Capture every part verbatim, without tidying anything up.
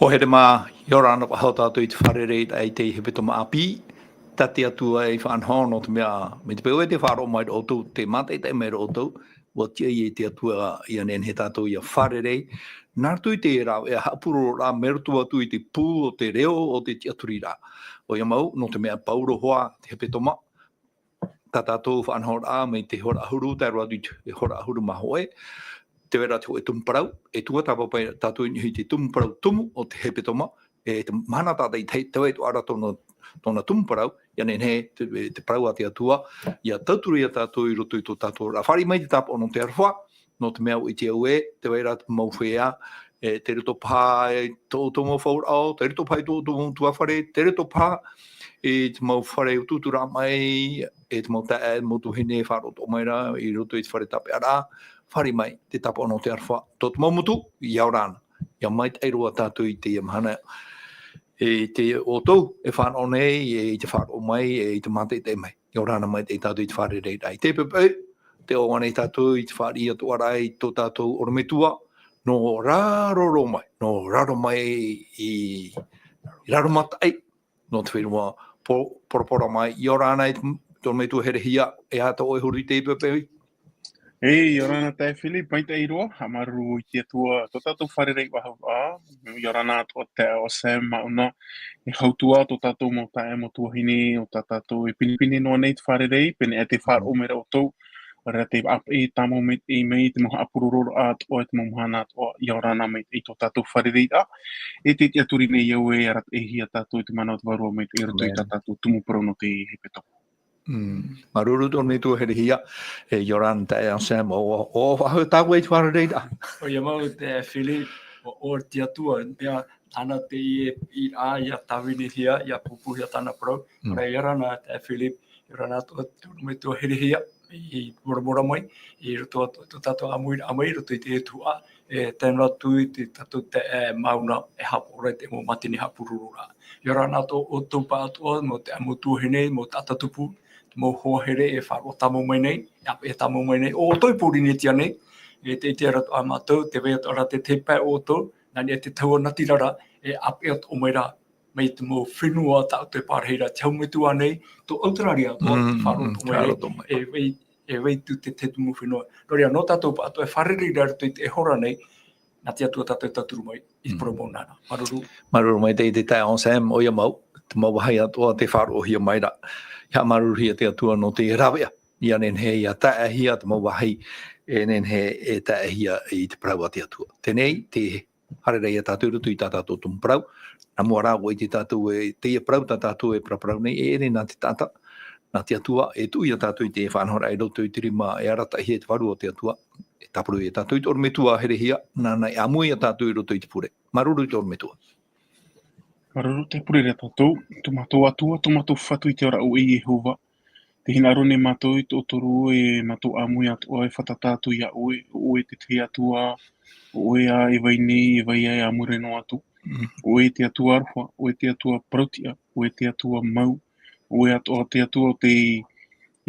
ʻOia mā, ʻia ora na paʻi tātou i te fārereiraʻa i teie hepetoma ʻāpī, tā te Atua i faʻanaho, nō te mea, mai te peu ē tē faʻaroʻo mai ra ʻoutou, tē mātaʻitaʻi mai ra ʻoutou, ʻua tiʻa e te Atua ʻia nehenehe tātou ʻia fārerei, nā roto i te rāveʻa haʻapurororaʻa, mai roto atu i te pū o te reo o te tiʻaturiraʻa. ʻOia mau, nō te mea pauroa hoʻi te hepetoma, tā tātou faʻanahoraʻa mai te hora ʻahuru, tae roa atu i te hora ʻahuru mā hōʻē, tē vai ra te hōʻē tumu parau, e tuatāpapa tātou i niʻa i te tumu parau tumu o te hepetoma, e te mahana tātaʻitahi, tē vai ra tōna, tōna tumu parau, ʻia nehenehe te, te parau a te Atua, ʻia tauturu ia tātou i roto i tō tātou ra. Fāriʻi mai te tāpaʻo nō te aroha, nō te mea ʻua ʻite au ē, tē vai ra te mau feiā, e, tei roto paha i tō ʻoutou mau fauraʻo, tei roto paha i tō ʻoutou mau ʻutuāfare, tei roto paha i te mau fare utuuturaʻa mai, e te mau taeaʻe, mau tuahine e faʻaroʻo atoʻa mai ra i roto i te fare tāpeʻaraʻa, fāriʻi mai te tāpaʻo nō te aroha. Tō te mau motu, ʻia ora na. ʻIa maitaʻi roa tātou i teie mahana, e te ʻoutou e faʻaroʻo nei, e i te faʻaroʻo mai, e i te mātaʻitaʻi mai. ʻIa ora na maitaʻi tātou i te fārereiraʻa i teie poʻipoʻi, tē ʻoaʻoa nei tātou i te fāriʻi atoʻa ra i tō tātou ʻorometua, nō raro roa mai, nō raro mai i, i Raromataʻi, nō te fenua Po-, Poroporo mai. ʻIa ora na i te, te ʻorometua Herehia, e aha tō ʻoe huru i teie poʻipoʻi? E, ʻia ora na taeaʻe Philip, maitaʻi roa, haʻamāuruuru i te Atua, tō tātou fārereiraʻa, ʻia ora na atoʻa taeaʻe Sam Mauna, e hautua tō tātou mau taeaʻe mau tuahine, ʻo tā tātou e pinepine noa nei te fārerei, pēnei aʻe tē faʻaroʻo mai ra ʻoutou, ʻaore rā te ʻāpeʻe tāmau maitaʻi mai, te mau haʻapurororaʻa atoʻa, te mau mahana atoʻa, ʻia ora na maitaʻi tō tātou fārereiraʻa, e tē tiʻaturi nei au ē, arataʻihia tātou i te mana o te Vārua Maitaʻi i roto i tā tātou tumu parau nō te hepetoma. Mm. Māuruuru tō ʻorometua Herehia, e, ʻia ora na taeaʻe Sam, ʻo, ʻo, ʻo, ʻo tāua i te fārereiraʻa. ʻOia mau taeaʻe Philip, ʻo, ʻo te Atua, mea, ʻana teie i, ʻia tāvinihia, ʻia pūpūhia tāna parau. Mm. ʻOia, ʻia ora na taeaʻe Philip, ʻia ora na tō, tō ʻorometua Herehia, i moramora mai, i roto atu, tō tātou ʻāmuiraʻa mai, i roto i te tuhaʻa, e, tae noa atu i te tātou taeaʻe Mauna, e haʻapaʻo ra i te mau mātini haʻapurororaʻa. ʻIa ora na tō ʻoutou pāʻatoʻa, mau taeaʻe mau tuahine, mau taʻata tupu, mau hoa here e faʻaroʻo tāmau mai nei, e ʻāpeʻe tāmau mai nei, ʻo ʻoutou i Pōrīnetia nei, e tē ʻite ra atoʻa mātou, tē vai atoʻa ra te, te pae o ʻoutou, nā niʻa i te tahua natirara, e ʻāpeʻe atoʻa mai ra, mai te mau fenua tā ʻoutou e pārahi ra, te hau metua nei, tō ʻAuteraria, tō Mm, faʻaroʻo mm, mai nei, faʻaroʻo mai. E vai, e vai atu te, te tumu fenua. Nō reira, nō tātou pāʻatoʻa e fārerei ra i roto i teie hora nei, nā te Atua tātou e tauturu mai i te Mm. parau mau nāna. Māuruuru. Māuruuru maitaʻi te taeaʻe Sam, ʻoia mau, te mau vāhi atoʻa tē faʻaroʻohia mai ra. ʻIa haʻamāuruuruhia te Atua nō te rāveʻa, ʻia nehenehe ʻia taeaʻehia te mau vāhi, e nehenehe e taeaʻehia i te parau a te Atua. Teie nei, te fārerei ia tātou i roto i tā tātou tumu parau. Nā mua rā, ʻua ʻite tātou ē, teie parau tā tātou e paraparau nei, e ʻere nā te taʻata, nā te Atua, e tuʻu ia tātou i te faʻanahoraʻa i roto i te rima, e arataʻihia e te Vārua o te Atua, e tāparu ia tātou i tō ʻorometua Herehia, nāna e ʻāmui ia tātou i roto i te pure. Māuruuru i tō ʻorometua. Māuruuru, tē pure ra tātou, tō mātou Atua, tō mātou Fatu i te ora, ʻoe Iehova, tē hinaʻaro nei mātou i tō ʻoutou rū, e mātou ʻāmui atoʻa e fātata atu iā ʻoe, ʻo ʻoe te tahi Atua, ʻo ʻoe ā e vai nei, e vai ā, e ʻāmui noa atu. Mm. ʻO ʻoe te Atua aroha, ʻo ʻoe te Atua parautiʻa, ʻo ʻoe te Atua mau, ʻo ʻoe atoʻa te Atua o tei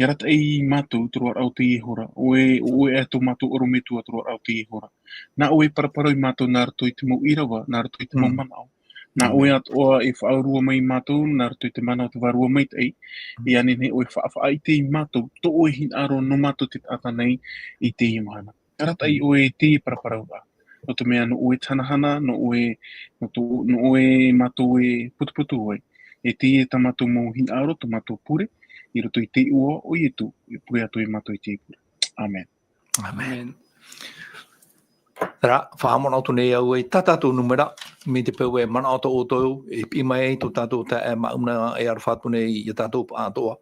arataʻi iā mātou i te roaraʻa o teie hora, ʻo ʻoe, ʻo ʻoe ā tō mātou ʻorometua i te roaraʻa o teie hora. Nā ʻoe e paraparau iā mātou nā roto i te mau ʻīrava, nā roto i te mau Mm. manaʻo. Nā Mm. ʻoe atoʻa e faʻaurua mai iā mātou, nā roto i te mana o te Vārua Maitaʻi, ʻia nehenehe ʻoe e faʻa-, faʻaʻite iā mātou, tō ʻoe hinaʻaro nō mātou te taʻata nei i teie mahana. Arataʻi Mm. ʻoe i teie paraparauraʻa. Nō te mea nō ʻoe te hanahana, nō ʻoe, nō tō, nō ʻoe mātou e putuputu ai. E teie tā mātou mau hinaʻaro, tō mātou pure, i roto i te iʻoa o Ietu, e pure atu iā mātou i teie pure. ʻĀmene. ʻĀmene. Terā, faʻahaʻamanaʻo atu nei au i tā tātou nūmera, mai te peu e manaʻo atoʻa ʻoutou, e piʻi mai tō tātou taeaʻe Mauna e aroha atu nei iā tātou pāʻatoʻa.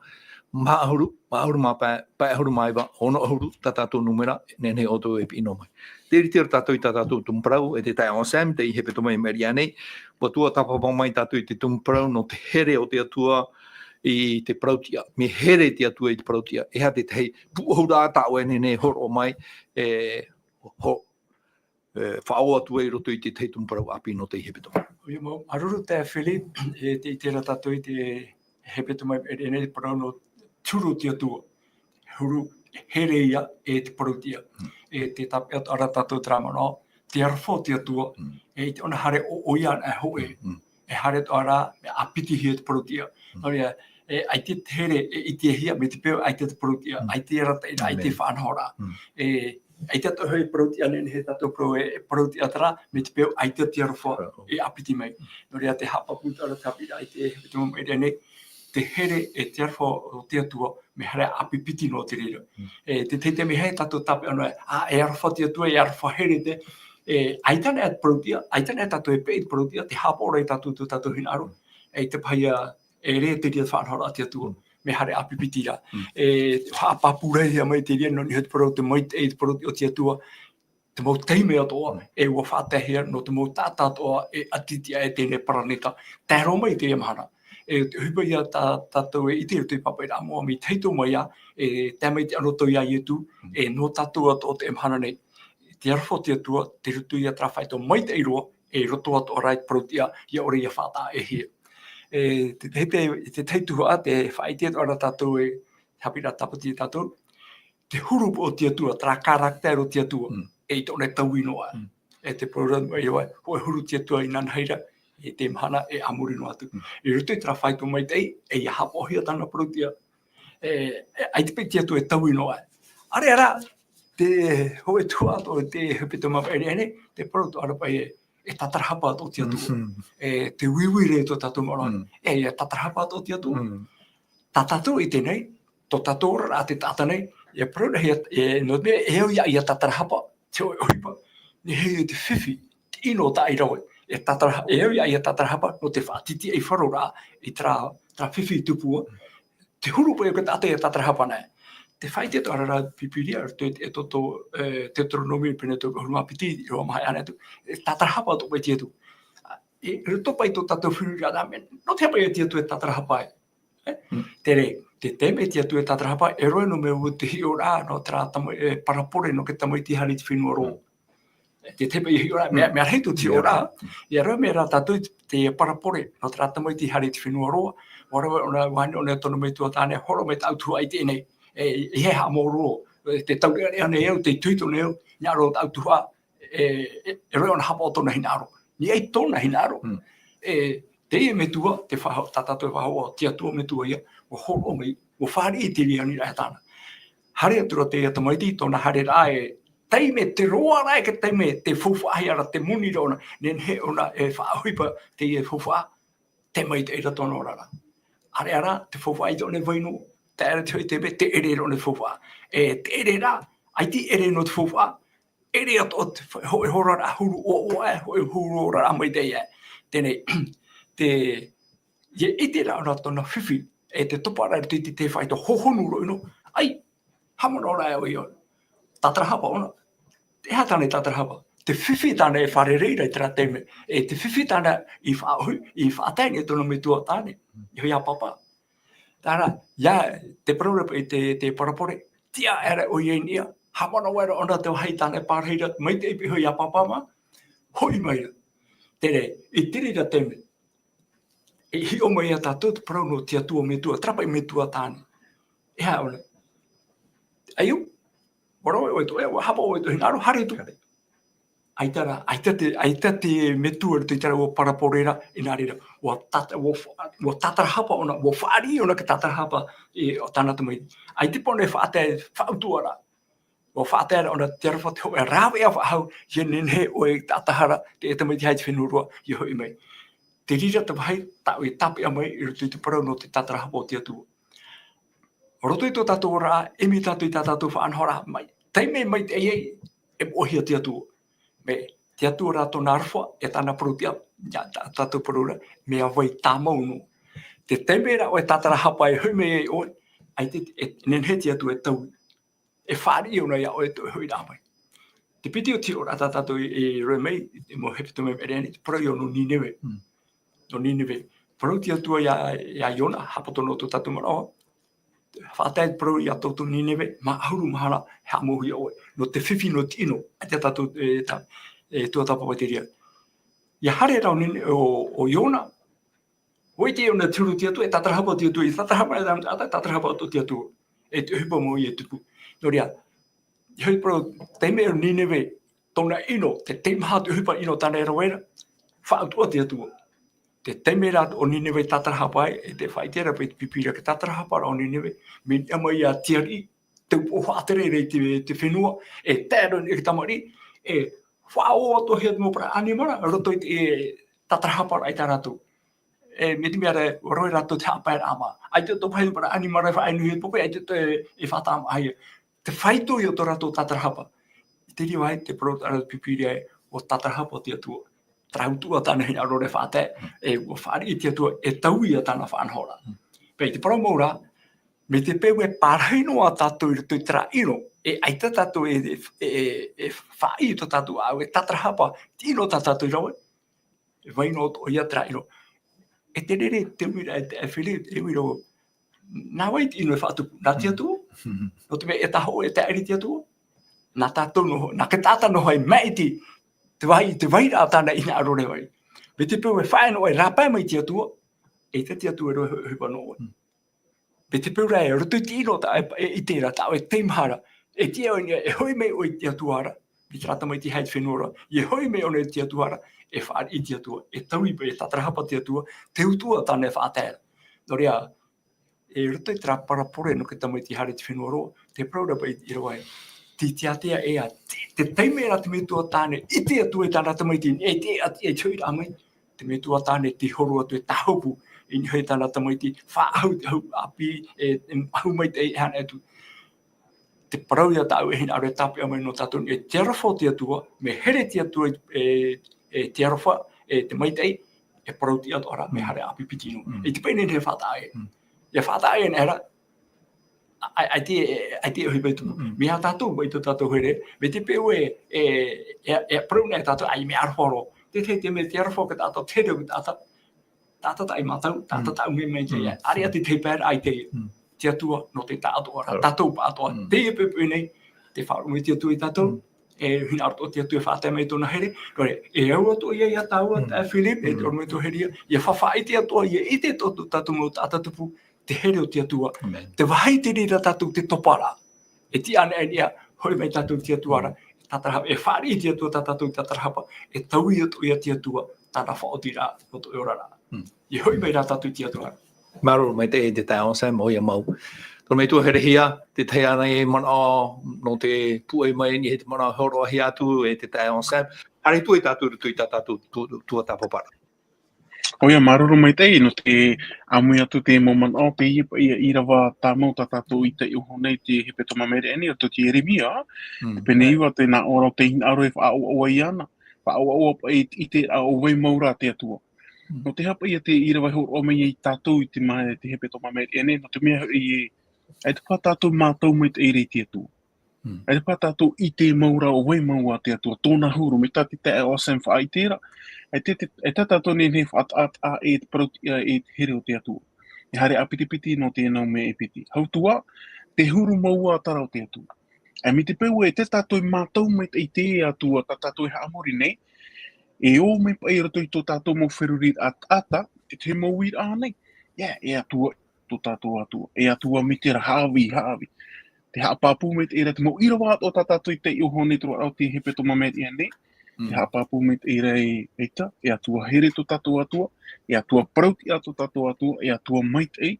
Maha ʻahuru, maha ʻahuru mā pae, pae ʻahuru mā iva, ono ʻahuru, tā tātou nūmera, nehenehe ʻoutou e piʻi noa mai. Tē rite ra tātou i tā tātou tumu parau, e te taeaʻe Sam, teie hepetoma i maʻiri aʻe nei, ʻua tuatāpapa mai tātou i te tumu parau nō te here o te Atua i te parautiʻa. Mea here te Atua i te parautiʻa. E aha te tahi pūʻohuraʻa tā ʻoe e nehenehe e hōroʻa mai, e, ho-, e, faʻaō atu ai i roto i te tahi tumu parau ʻāpī nō teie hepetoma. ʻOia mau, māuruuru taeaʻe Philip, e tē ʻite ra tātou i te hepetoma i maʻiri aʻe nei te parau nō te huru o te Atua. Huru, here ia e te parautiʻa. Mm. E tē tāpeʻa atoʻa ra tātou terā manaʻo, te aroha o te Atua, Mm. e i te ʻona haere ʻoʻoia e hōʻē. Mm, mm. E haere atoʻa ra, e ʻāpitihia te parau-tiʻa. Mm. Nō reira, e, ʻaita te here, e ʻitehia, mai te peu ʻaita te parau-tiʻa, Mm. ʻaita e arataʻi ra, ʻaita e Amen. faʻanahoraʻa. Mm. E, ʻaita atoʻa hoʻi parau-tiʻa nei, e tātou parau, e, e parau-tiʻa terā, mai te peu ʻaita te aroha, Aroha. e ʻāpiti mai. Nō reira, te haʻapāpū atoʻa ra te haʻapiʻiraʻa i te, i te mau mea nei, te here e te aroha o te Atua, mea haere ʻāpipiti noa te reira. Mm. E, te, te, te mea hē tātou tāpeʻa noa, ā, e aroha te Atua, e aroha here te, e, ʻaita nei te parau-tiʻa, ʻaita nei tātou e peʻe i te parau-tiʻa, te haʻapaʻo ra ia tātou, tō tātou hinaʻaro, e te pahi ā, e ʻere te reira faʻanahoraʻa a te Atua, Mm. mea haere ʻāpipiti ra. Mm. E, haʻapāpūraʻa mai te reira, nō niʻa i te parau, te maitaʻi, te parau o te Atua, te mau taime atoʻa, Mm. e ʻua faʻataehia, nō te mau taʻata atoʻa, e ʻati atu ai teie nei paraneta, tae roa mai i teie mahana. E, te ʻohipa ia tā, tātou e ʻite i roto i te pāpaʻiraʻa moʻa, mai te tahito mai ā, e, tae mai te anotau ia Ietu, Mm. e, nō tātou atoʻa teie mahana nei. Te aroha o te Atua, tei roto ia terā faito maitaʻi roa, e roto atoʻa ra i te parau-tiʻa, ʻia ʻore ʻia faʻataʻehia. E, te, te, te, te tahi tuhaʻa, te faʻaʻite atoʻa ra tātou e, haʻapiʻiraʻa tāpati ia tātou, te huru o te Atua, terā caractère o te Atua, Mm. e i tōna taui noa. Mm. E te parau ra mai, ʻoia, hōʻē huru te Atua inanahi ra, e teie mahana, e a muri noa atu. Mm. I roto i terā faito maitaʻi, e ʻia haʻapaʻohia tāna parau-tiʻa. E, e, ʻaita paʻi te Atua e taui noa. ʻĀreʻa rā, te hōʻē tuhaʻa atoʻa te hepetoma maʻiri nei, te parau atoʻa ra paʻi e, e tātarahapa atoʻa te Atua. Mm. E, te uiui ra i tō tātou manaʻo. Mm. E, ʻia tātarahapa atoʻa te Atua. Mm. Tā tātou i teie nei, tō tātou oraraʻa te taʻata nei, ʻia parau ra hia, e, nō te mea, e au ia, ʻia tātarahapa, te hōʻē ʻohipa, nehenehe te fifi, te ʻino tāʻirave, e tātara-, e au ia, ʻia tātarahapa, nō te faʻatitiʻaifaroraʻa, i terā, terā fifi i tupu ā, te huru paʻi o te taʻata ʻia tātarahapa nei. Te faʻaʻite atoʻa ra i te Pīpīria, i te, e tō, tō, e, Teuteronome pene toru ʻahuru mā piti, ʻīrava maha e ana atu, e tātarahapa atoʻa paʻi te Atua. E, i roto paʻi i tō tātou fifi ra, nā, mea, nō te aha paʻi te Atua e tātarahapa ai? E? Mm. Te reira, te taime te Atua e tātarahapa, e rave noa mai te hiʻoraʻa, nō terā tama-, e, parabole, nō te tamaiti haere i te fenua roa. Mm. Te taime e hiʻo ra, mea, Mm. mea rahi tō te hiʻoraʻa, Yeah. ʻia rave mai rā tātou te, te parabole, nō terā tamaiti haere i te fenua roa, ʻua rave ʻōna, ʻua ani ʻōna e tōna metua tāne, horo mai tāʻu tuhaʻa i teie nei. E, e haʻamāuruuru, e, tē taureʻareʻa nei au, tē itoito nei au, hinaʻaro tāʻu tuhaʻa, e, e, e rave ʻōna haʻapaʻo tōna hinaʻaro. Niʻa i tōna hinaʻaro. Mm. E, teie metua, te faʻa-, tā tātou e faʻahoʻi, te Atua metua ïa, ʻua hōroʻa mai, ʻua fāriʻi i te reira aniraʻa tāna. Haere atu ra teie tamaiti, tōna haereraʻa e, taime te roaraʻa e te taime, te faufaʻahia ra, te moni ra ʻōna, nehenehe ʻōna e faʻaʻohipa teie faufaʻa, te maitaʻi ra tōna oraraʻa. ʻĀreʻa rā, te faufaʻa i tōna vai noa, tae ra te hōʻē taime, te ʻere ra ʻōna te faufaʻa. E, te ʻere ra, ʻaita e ʻere noa te faufaʻa, ʻere atoʻa te fa-, hōʻē oraraʻa huru ʻoaʻoa, e, hōʻē huru oraraʻa maitaʻi, e. Teie nei, te, ʻia ʻite ra ʻōna tōna fifi, e te topa ra i te, te, te faito hohonu roa ʻino, ʻaita, haʻamanaʻo ra ʻoe ʻia tātarahapa ʻōna. E aha tāna e tātarahapa? Te fifi tāna e fārerei ra i terā taime, e te fifi tāna i faʻaʻohi-, i faʻatae nei e tōna metua tāne, e Iapapa. Terā, ʻia, te parau ra i te, te parabole, tiʻa aʻera ʻoia i niʻa, haʻamanaʻo aʻera ʻōna te vāhi tāna e pārahi ra, maitaʻi paʻi hoʻi Iapapa mā, hoʻi mai ra. Te reira, i te reira taime, e hiʻo mai ia tātou te parau nō te Atua metua, terā paʻi metua tāne. E aha ʻōna? ʻAiʻo, ʻua rave ʻoe i tō, e, ʻua haʻapaʻo ʻoe i tō hinaʻaro, haere atu. ʻAita rā, ʻaita te, ʻaita te metua i roto i terā parabole ra, ʻinā reira, ʻua tāta-, ʻua fa-, ʻua tātarahapa ʻōna, ʻua fāriʻi ʻōna te tātarahapa, e, o tāna tamaiti. ʻAita paʻi ʻōna e faʻatae, faʻautuaraʻa. ʻUa faʻatae ra ʻōna te aroha, te hōʻē rāveʻa faʻahou, ʻia nehenehe ʻoe e taʻata ra, te tamaiti haere i te fenua roa, ʻia hoʻi mai. Te reira te vāhi tāʻu e tāpeʻa mai i roto i te parau nō te tātarahapa o te Atua. Roto i tō tātou oraraʻa, ʻimi tātou i tā tātou faʻanahoraʻa mai. Taime maitaʻi ai, e moʻehia te Atua. Mea, te Atua rā tōna aroha, e tāna parau-tiʻa, ʻia tā-, tātou parau ra, mea vai tāmau noa. Te taime rā ʻoe e tātarahapa e hoʻi mai ai ʻoe, ʻaita e, e nehenehe te Atua e taui. E fāriʻi ʻōna ia ʻoe i tō hoʻiraʻa mai. Te piti o te hiʻoraʻa tā tātou e, e rave mai, i te mau hepetoma maʻiri nei, te parau ïa nō Nineve. Mm. Nō Nineve. Parau te Atua ia, ia Iona, haʻapoto noa tō tātou manaʻo. Faʻatae te parau ia tō, tō Nineve, mā ʻahuru mahana, haʻamauhia ʻoe. Nō te fifi, nō te ʻino, ʻaita tātou, e, tā, e, tuatāpapa i te reira. ʻIa haere rā ʻo Nine-, ʻo, ʻo Iona, ʻua ʻite ʻōna te huru o te Atua, e tātarahapa te Atua, e tātarahapa, e tātarahapa atoʻa te Atua. E te ʻohipa mau ïa e tupu. Nō reira, ʻia hoʻi parau, taime ʻo Nineve, tōna ʻino, te teimaha atu ʻohipa ʻino tāna e rave ra, faʻautuʻa te Atua. Te taime ra ʻo Nineve e tātarahapa ai, e te faʻaʻite ra paʻi te Pīpīria e tātarahapa ra ʻo Nineve, mea niʻa mai ia te ariʻi, te upoʻo faʻatereraʻa i te, te fenua, e tae roa i te tamariʻi, e faʻaʻoatoʻahia te mau parau ʻanimara, roto i te, e, tātarahapa ra i tā rātou. E, mai te mea ra, ʻua rave rātou te haʻapaeraʻa mā. ʻAita tō paʻi parau ʻanimara e faʻaʻinuhia te pōpō, ʻaita tō e, e faʻataʻa maʻa ia. Te faito ia tō rātou tātarahapa. I te reira vai, te parau ra te Pīpīria e, ʻua tātarahapa te Atua. Terā utuʻa tāna hinaʻaro ra e faʻatae, e, ʻua fāriʻi te Atua, e taui ia tāna faʻanahoraʻa. Paʻi te parau mau ra, mai te peu e pārahi noa tātou i roto i terā ʻino, e ʻaita tātou e, e, e, e faʻaʻī tō tātou ʻāʻau, e tātarahapa, te ʻino tā tātou i rave, e vai noa atoʻa ia terā ʻino. E te reira, te uiraʻa, e te, e Philip, e uira, nā vai te ʻino e faʻatupu, nā te Atua, nō te mea e tāhoʻo, e tāʻiri te Atua, nā tātou noa, nā te taʻata noa hoʻi, maʻiti, te vai, te vairaʻa tāna hinaʻaro ra e vai. Mai te peu e faʻaea noa, e rāpae mai te Atua, e te, te Atua e rave ʻohipa noa. Mai te peu ra e roto i te ʻino tā, e, e, i terā tā, e teimaha ra, e tiʻa ʻoe, e hoʻi mai ʻoe i te Atua ra, mai terā tamaiti i te fenua ra, e hoʻi mai ʻōna i te Atua ra, e fāriʻi te Atua, e taui paʻi, e tātarahapa te Atua, te utuʻa tāna e faʻatae ra. Nō reira, e roto i terā parabole nō te tamaiti haere i te fenua roa, te parau ra paʻi i rave ai. Te, te ātea ē, te, te taime ra te metua tāne, ʻite atu ai tāna tamaiti, e te, e te, e te hoʻiraʻa mai, te metua tāne tē horo atu e tāhopu i niʻa i tāna tamaiti, faʻaʻahu te ʻahu ʻāpī, e, e ʻahu maitaʻi e haere atu. Te parau ia tāʻu e hinaʻaro e tāpeʻa mai nō tātou, e te aroha o te Atua, mea here te Atua, e, e te aroha, e te maitaʻi, e parau tiʻa atoʻa ra, mea haere ʻāpī piti noa. I te paʻi nei e faʻataʻa ai. ʻIa faʻataʻa ai nei ra, ʻaita, ʻaita e ʻohipa e tupu. Mea tātou, mai tō tātou here, mai te peu e, e, e, e parau nei tātou, ʻaita mea aroha roa. Te, te, te mea te aroha o te taʻata, te here o te taʻata, taʻata taʻi mātau, taʻata taʻu mea mai te ia. ʻAreʻa te tahi pae ra ʻaita ia. Te Atua, nō te taʻatoʻaraʻa, tātou pāʻatoʻa. Teie poʻipoʻi nei, tē faʻaroʻo mai te Atua ia tātou, e hinaʻaro atoʻa te Atua e faʻatae mai tōna here, nō reira, e au atoʻa ia ia tāua, tā Philip, e te ʻorometua here ia, ʻia faʻaʻite atoʻa, ʻia ʻite atoʻa tō tātou mau taʻata tupu, te here o te Atua. Te vāhi te reira tātou te topa ra. E tiʻa anaʻe ia, hoʻi mai tātou i te Atua ra, e tātara-, e fāriʻi te Atua tā tātou tātarahapa, e taui atoʻa ia te Atua, tāna faʻaotiraʻa, roto i te oraraʻa. ʻIa hoʻi mai rā tātou i te Atua ra. Māuruuru maitaʻi e te taeaʻe Sam, ʻoia mau. Tō metua herehia, te tahi ānei manaʻo, nō te pūai mai nei, te manaʻo hōroʻahia atu e te taeaʻe Sam. Haere atu ai tātou i roto i tā tātou tu-, tuatāpaparaʻa. ʻOia, māuruuru maitaʻi, nō te ʻāmui atu te mau manaʻo, teie paʻi ʻīrava tāmau tā tātou i taiʻo iho nei te hepetoma Mereʻiane, roto i te Ieremia, te pene iva, tē nā ʻō ra ʻo tei hinaʻaro e faʻaʻoaʻoa iāna, faʻaʻoaʻoa paʻi i te, i te, ʻa, ʻo vai mau rā te Atua. Nō te aha paʻi ia te ʻīrava e hōroʻa mai ai ia tātou i te ma-, te hepetoma Mereʻiane, nō te mea hoʻi, ʻaita paha tātou mātau maitaʻi ra i te Atua. ʻAita paha tātou ʻite mau ra ʻo vai mau ā te Atua, tōna huru, mai tā te taeaʻe Sam faʻaʻite ra. ʻAita, ʻaita tātou e nehenehe e faʻataʻa e te parautiʻa e te here o te Atua. E haere ʻāpitipiti nō te nau mea e piti. Hau atu ā, te huru mau ā terā o te Atua. ʻE mai te peu ē, tē tātou e mātau maitaʻi i te Atua tā tātou e haʻamori nei, e ō mai paʻi i roto i tō tātou mau feruriraʻa taʻata, te tahi mau uiraʻa nei, ʻia, e Atua, tō tātou Atua, e Atua mai te reira haʻavī, haʻavī. Tē haʻapāpū maitaʻi ra te mau ʻīrava atoʻa tā tātou i taiʻo iho nei i te roaraʻa o te hepetoma Mereʻiane, tē haʻapāpū maitaʻi ra e, ʻaita, e Atua here tō tātou Atua, e Atua parautiʻa tō tātou Atua, e Atua maitaʻi,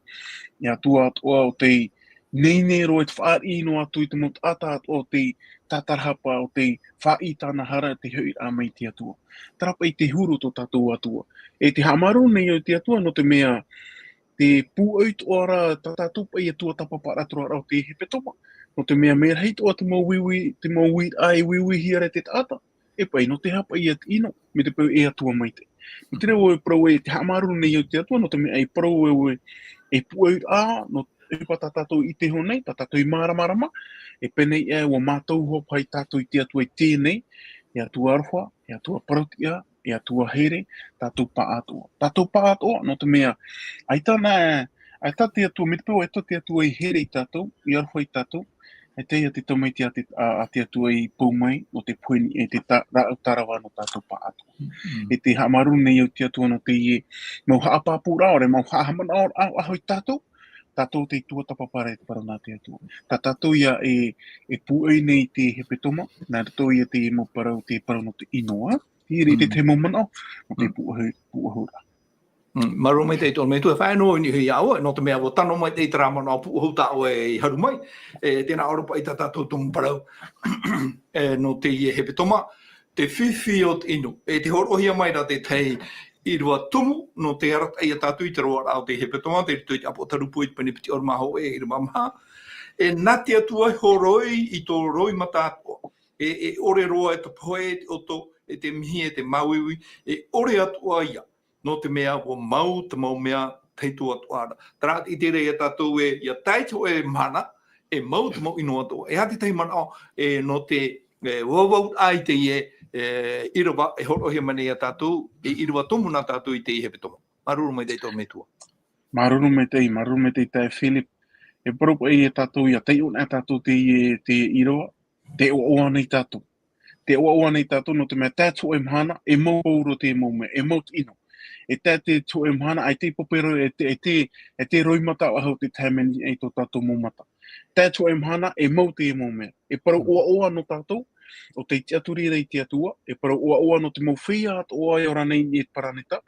e Atua atoʻa ʻo tei nehenehe roa e te fāriʻi noa atu i te mau taʻata atoʻa ʻo tei tātarahapa, ʻo tei fāriʻi tāna hara, te hoʻiraʻa mai i te Atua. Terā paʻi te huru tō tātou Atua. E tē haʻamāuruuru nei au i te Atua, nō te mea, te pūai atoʻa ra tā tātou paʻi tuatāpaparaʻa i te roaraʻa o te hepetoma. Nō te mea mea rahi atoʻa te mau uiui, te mau uiraʻa e uiuihia ra e te taʻata. E paʻi, nō te aha paʻi ia te ʻino, mai te peu e Atua maitaʻi. Mai te reira e parau ē, tē haʻamāuruuru nei au i te Atua, nō te mea e parau ē, e pūai ra, nō te ʻohipa tā tātou i ʻite iho nei, tā tātou i māramarama, e pēnei ē, ʻua mātau hoʻi paʻi tātou i te Atua i teie nei, e Atua aroha, e Atua parautiʻa, e Atua here, tātou pāʻatoʻa. Tātou pāʻatoʻa, nō te mea, ʻaita na, ʻaita te Atua, mai te peu ʻaita te Atua i here ia tātou, i aroha ia tātou, ʻaita ia te tamaiti a te, a, a te Atua i pou mai, nō te pohe niʻa i te ta-, rāʻau tarava nō tātou pāʻatoʻa. E tē haʻamāuruuru nei au i te Atua nō teie mau haʻapāpūraʻa, ʻaore mau haʻamanaʻoraʻa, ʻaʻaho ia tātou, tātou te tuatāpaparaʻa i te parau nā te Atua. Tā tātou ia e, e pūai nei te hepetoma, nā roto ia te mau parau, te parau nō te ʻino, ā? Te iri te Mm. te mau manaʻo, nō te Mm. pūahu, pūahuraʻa. Mm, māuruuru maitaʻi tō metua, e faʻaea noa i niʻa iā ʻoe, nō te mea ʻua tano maitaʻi terā manaʻo pūahu tā ʻoe i haru mai, e, tēnā ʻoia paʻi tā tātou tumu parau, e, nō teie hepetoma, te fifi o te ʻino. E tē hōroʻahia mai ra te tahi ʻīrava tumu, nō te arataʻi ia tātou i te roaraʻa o te hepetoma, tei roto i te ʻApotarupo i te pene piti ʻahuru mā hōʻē, ʻīrava maha. E nā te Atua e horoi i tō roimata atoʻa. E, e ʻore roa e te pohe, e te ʻoto, e te mihi, e te māuiui, e ʻore atoʻa ia. Nō te mea ʻua mau te mau mea tahi atu atoʻa ra. Terā te ʻite ra ia tātou ē, ʻia tae i te hōʻē mahana, e mau te mau ʻino atoʻa. E aha te tahi manaʻo, e, nō te, e, vauvau ʻā i teie, e, ʻīrava, e hōroʻahia mai nei ia tātou, e ʻīrava tumu nā tātou i teie hepetoma. Māuruuru maitaʻi tō metua. Māuruuru maitaʻi, māuruuru maitaʻi taeaʻe Philip. E parau paʻi ia tātou, ʻia taiʻo anaʻe tātou teie, teie ʻīrava, tē ʻoaʻoa nei tātou. Tē ʻoaʻoa nei tātou nō te mea tae atu hōʻē mahana, e mau pauroa te mau mea, e mau te ʻino. E tae atu hōʻē mahana, ʻaita e pape roa, e te, e te, e te roimata ʻahu te tahi mea i tō tātou mau mata. Tae atu hōʻē mahana, e mau te mau mea. E parau Mm. ʻoaʻoa nō tātou, ʻo tei tiʻaturi ra i te Atua, e parau ʻoaʻoa nō te mau feiā atoʻa e ora nei i te paraneta,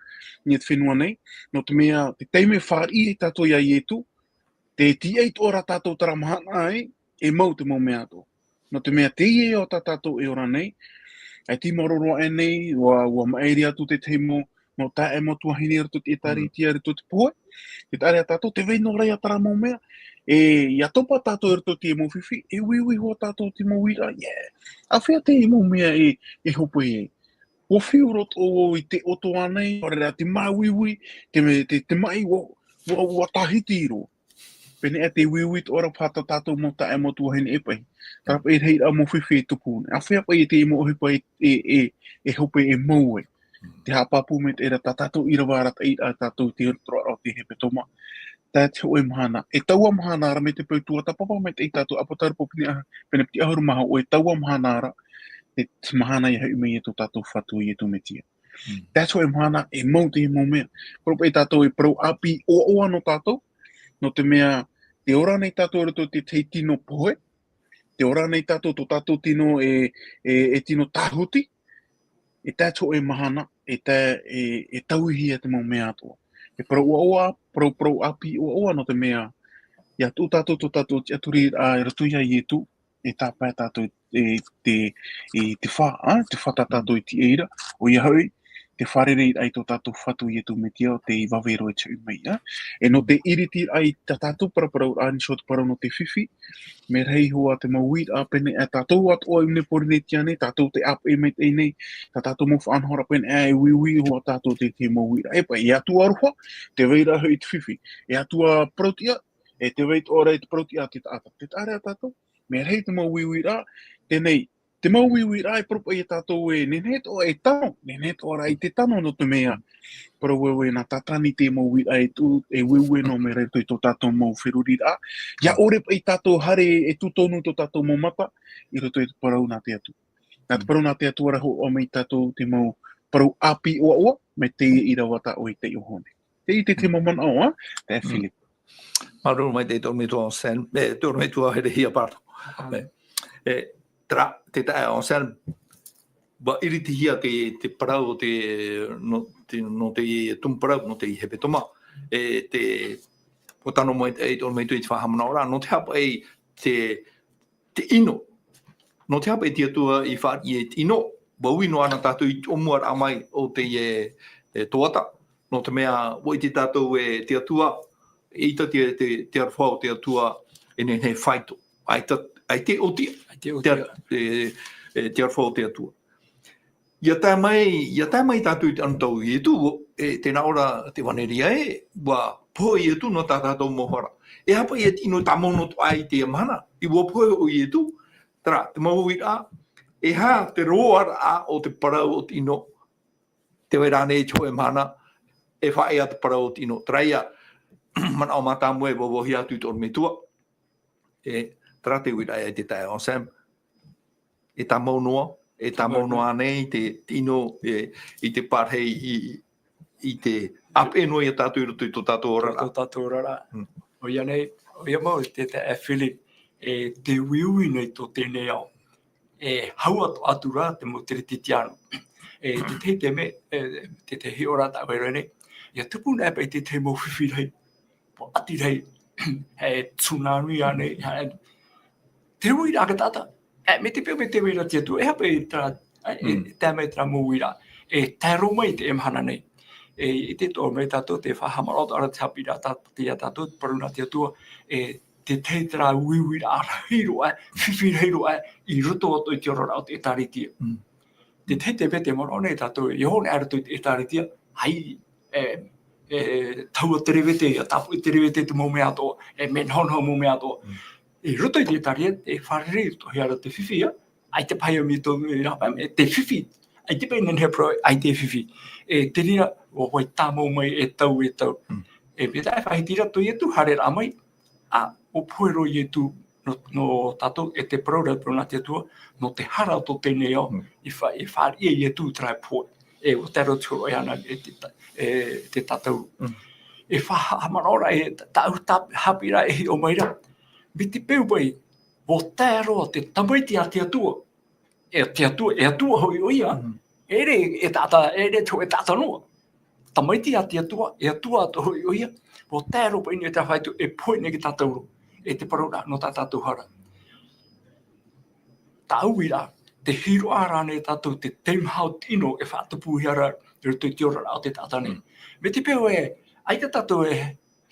i te fenua nei, nō te mea, te taime e fāriʻi ai tātou ia Ietu, tē tīaʻi atoʻa ra tātou terā mahana ē, e mau te mau mea atoʻa. Nō te mea teie ā tā tātou e ora nei, e tē māuruuru aʻe nei, ʻua, ʻua maʻiri atu te tahi mau, mau taeaʻe, mau tuahine i roto i te ʻĒtārētia, i roto i te pohe, tē taʻa ra ia tātou, tē vai noa ra ia terā mau mea, e, ʻia topa tātou i roto i te mau fifi, e uiui hoʻi tātou i te mau uiraʻa, yeah. ʻĀfea te mau mea e, e hope ai? ʻUa fiu roa atoʻa vau i te ʻoto ānei, ʻaore rā te māuiui, te me-, te, te maʻi, ʻua, ʻua, ʻua tāhiti roa. Pēneiaʻe te uiui atoʻa ra paha tā tātou mau taeaʻe, mau tuahine e paʻi. Terā paʻi te rahiraʻa mau fifi e tupu nei. ʻĀfea paʻi te mau ʻohipa e, e, e, e hope e mau ai. Te haʻapāpū maitaʻi ra tā tātou ʻīrava arataʻi ra tātou i te roto o te hepetoma. Tae atu hōʻē mahana. E taua mahana ra mai te peu tuatāpapa maitaʻi tātou ʻApotarupo pene ʻa-, pene piti ʻahuru mā hōʻē, e taua mahana ra, te, te mahana ʻia hoʻi mai ai tō tātou Fatu Ietu Metia. Mm. Tae atu hōʻē mahana, e mau te mau mea. Parau paʻi tātou e parau ʻāpī ʻoaʻoa nō tātou, nō te mea, tē ora nei tātou i roto i te tahi tino pohe, tē ora nei tātou, tō tātou tino e, e, e tino tāhuti, e tae atu hōʻē mahana, e tae, e, e tauihia te mau mea atoʻa. E parau ʻoaʻoa, parau, parau ʻāpī ʻoaʻoa nō te mea, ʻia tuʻu tātou, tō tātou tiʻaturiraʻa i roto ia Ietu, e tāpae tātou i te, i te fā, ā, te fā tā tātou i tīaʻi ra, ʻoia hoʻi, te fārereiraʻa i tō tātou Fatu Ietu Metia ʻo tē vave roa e te hoʻi mai, ā. E nō te ʻiritiraʻa i tā tātou paraparau, ā, nīʻa iho te parau nō te fifi, mea rahi hoʻi te mau uiraʻa pēneiaʻe tātou atoʻa i ʻō nei Pōrīnetia nei, tātou tē ʻāpeʻe maitaʻi nei, tā tātou mau faʻanahoraʻa pēneiaʻe e uiui hoʻi tātou i te, te mau uiraʻa. E paʻi, e Atua aroha, tē vai ra hoʻi te fifi. E Atua parautiʻa, e tē vai atoʻa ra i te parautiʻa a te taʻata. Tē taʻa ra ia tātou, mea rahi te mau uiuiraʻa, teie nei, te mau uiuiraʻa e parau paʻi ia tātou e nehenehe atoʻa e tano, nehenehe atoʻa ra i te tano nō te mea. Parau vau ē nā Tātani te mau uiraʻa e tuʻu, e ueue noa mai ra i roto i tō tātou mau feruriraʻa. ʻIa ʻore paʻi tātou haere e tuʻu tonu tō tātou mau mata, i roto i te parau nā te Atua. Nā te parau nā te Atua ra hōroʻa mai tātou te mau parau ʻāpī ʻoaʻoa, mai teie ʻīrava tā ʻoe i taiʻo nei. Te ʻite te mau manaʻo, ā, taeaʻe Mm. Philip. Māuruuru maitaʻi tō metua Anselme, e, tō metua Herehia, pardon. Ah. E, e, terā, te taeaʻe Anselme, ʻua ʻiritihia te, te parau o te, nō te, nō te tumu parau, nō te hepetoma. E, te, ʻua tano mai, e, tō metua i te faʻahaʻamanaʻoraʻa, nō te aha paʻi te, te ʻino. Nō te aha paʻi te Atua i fāriʻi i te ʻino, ʻua ui noa anaʻe tātou i te ʻōmuaraʻa mai o te, e, e, tuatāpapa. Nō te mea, ʻua ʻite tātou ē te Atua, ʻaita te, te, te aroha o te Atua e nehenehe e faito. ʻAita, ʻaita e ʻōtia. ʻAita e ʻōtia. Te, e, e, te aroha o te Atua. ʻIa tae mai, ʻia tae mai tātou i te anotau o Ietu, e, tē nā ʻō ra te ʻevanelia ē, ʻua pohe Ietu nō tā tātou mau hara. E aha paʻi ia te ʻino tāmau noa atoʻa i teie mahana, ʻua pohe hoʻi Ietu, terā, te mau uiraʻa, e aha te roaraʻa o te parau o te ʻino, tē vai ra ānei i te hōʻē mahana, e faʻaea te parau o te ʻino. Terā ia, manaʻo mātāmua e vauvauhia atu i tō metua. E, terā te uiraʻa ia te taeaʻe Anselme. E tāmau noa, e tāmau noa ānei te, te ʻino, e, i te pārahi, i, i te ʻāpeʻe noa ia tātou i roto i tō tātou oraraʻa. Tō tātou oraraʻa. Mm. ʻOia nei, ʻoia mau te, te, e Fili, e te uiui nei tō teie nei ao. E hau atu, atu rā te mau Teretitiano. E te, te, te me, e, te, te hiʻo ra tāʻu e rave nei. ʻIa tupu nei paʻi te, te mau fifi rahi. Pōʻati rahi. E tsunami ānei, e, te uiraʻa a te taʻata. E, mai te peu, mai te uiraʻa a te Atua, e aha paʻi terā, e, e, tae mai terā mau uiraʻa. E tae roa mai i teie mahana nei. E, i te tō mai tātou, te faʻahaʻamanaʻo atoʻa ra te haʻapiʻiraʻa tā, tā tātou, te parau nā te Atua, e, te tahi terā uiuiraʻa rahi roa, fifi rahi roa, i roto atoʻa i te oraraʻa o te ʻĒtārētia. Mm. Te tahi te mea tē manaʻo nei tātou, e iho nei i roto i te ʻĒtārētia, hai, e, e, tahua te revete, ʻia tāpoʻi te revete te mau mea atoʻa, e, mea nahonaho mau mea atoʻa. Mm. I roto i te ʻĒtārētia, e fārerei atoʻa hia ra te fifi, ʻaita paʻi ia mea tō, e, e, te fifi, ʻaita paʻi nehenehe e parau, ʻaita e fifi. E, te reira, ʻua, ʻua tāmau mai e tau, e tau. Mm. E, mea tā e faʻahiti ra tō Ietu, haere rā mai, ā, ʻua pohe roa Ietu nō, nō tātou, e te parau ra, parau nā te Atua, nō te hara o tō teie nei ao, Mm. i fa-, i fāriʻi e Ietu terā pohe. E, ʻua tae roa te hōroʻa iāna, e te ta-, e te tātauro. Mm. E faʻahaʻamanaʻo ra, e ta-, tāʻu tā-, haʻapiʻiraʻa e hiʻo mai ra. Mai te peu paʻi, ʻua tae roa te Tamaiti a te Atua. E te Atua, e Atua hoʻi ʻoia. Mm. E ʻere e taʻata, e ʻere te hōʻē taʻata noa. Tamaiti a te Atua, e Atua atoʻa hoʻi ʻoia. ʻUa tae roa paʻi nei te faito e pohe nei i te tātauro. E te parau ra, nō tā tātou hara. Tāʻu uiraʻa, tē hiroʻa ra ānei tātou te teimaha o te ʻino e faʻatupuhia ra i roto i te oraraʻa o te taʻata nei. Mm. Mai te peu ē, ʻaita tātou e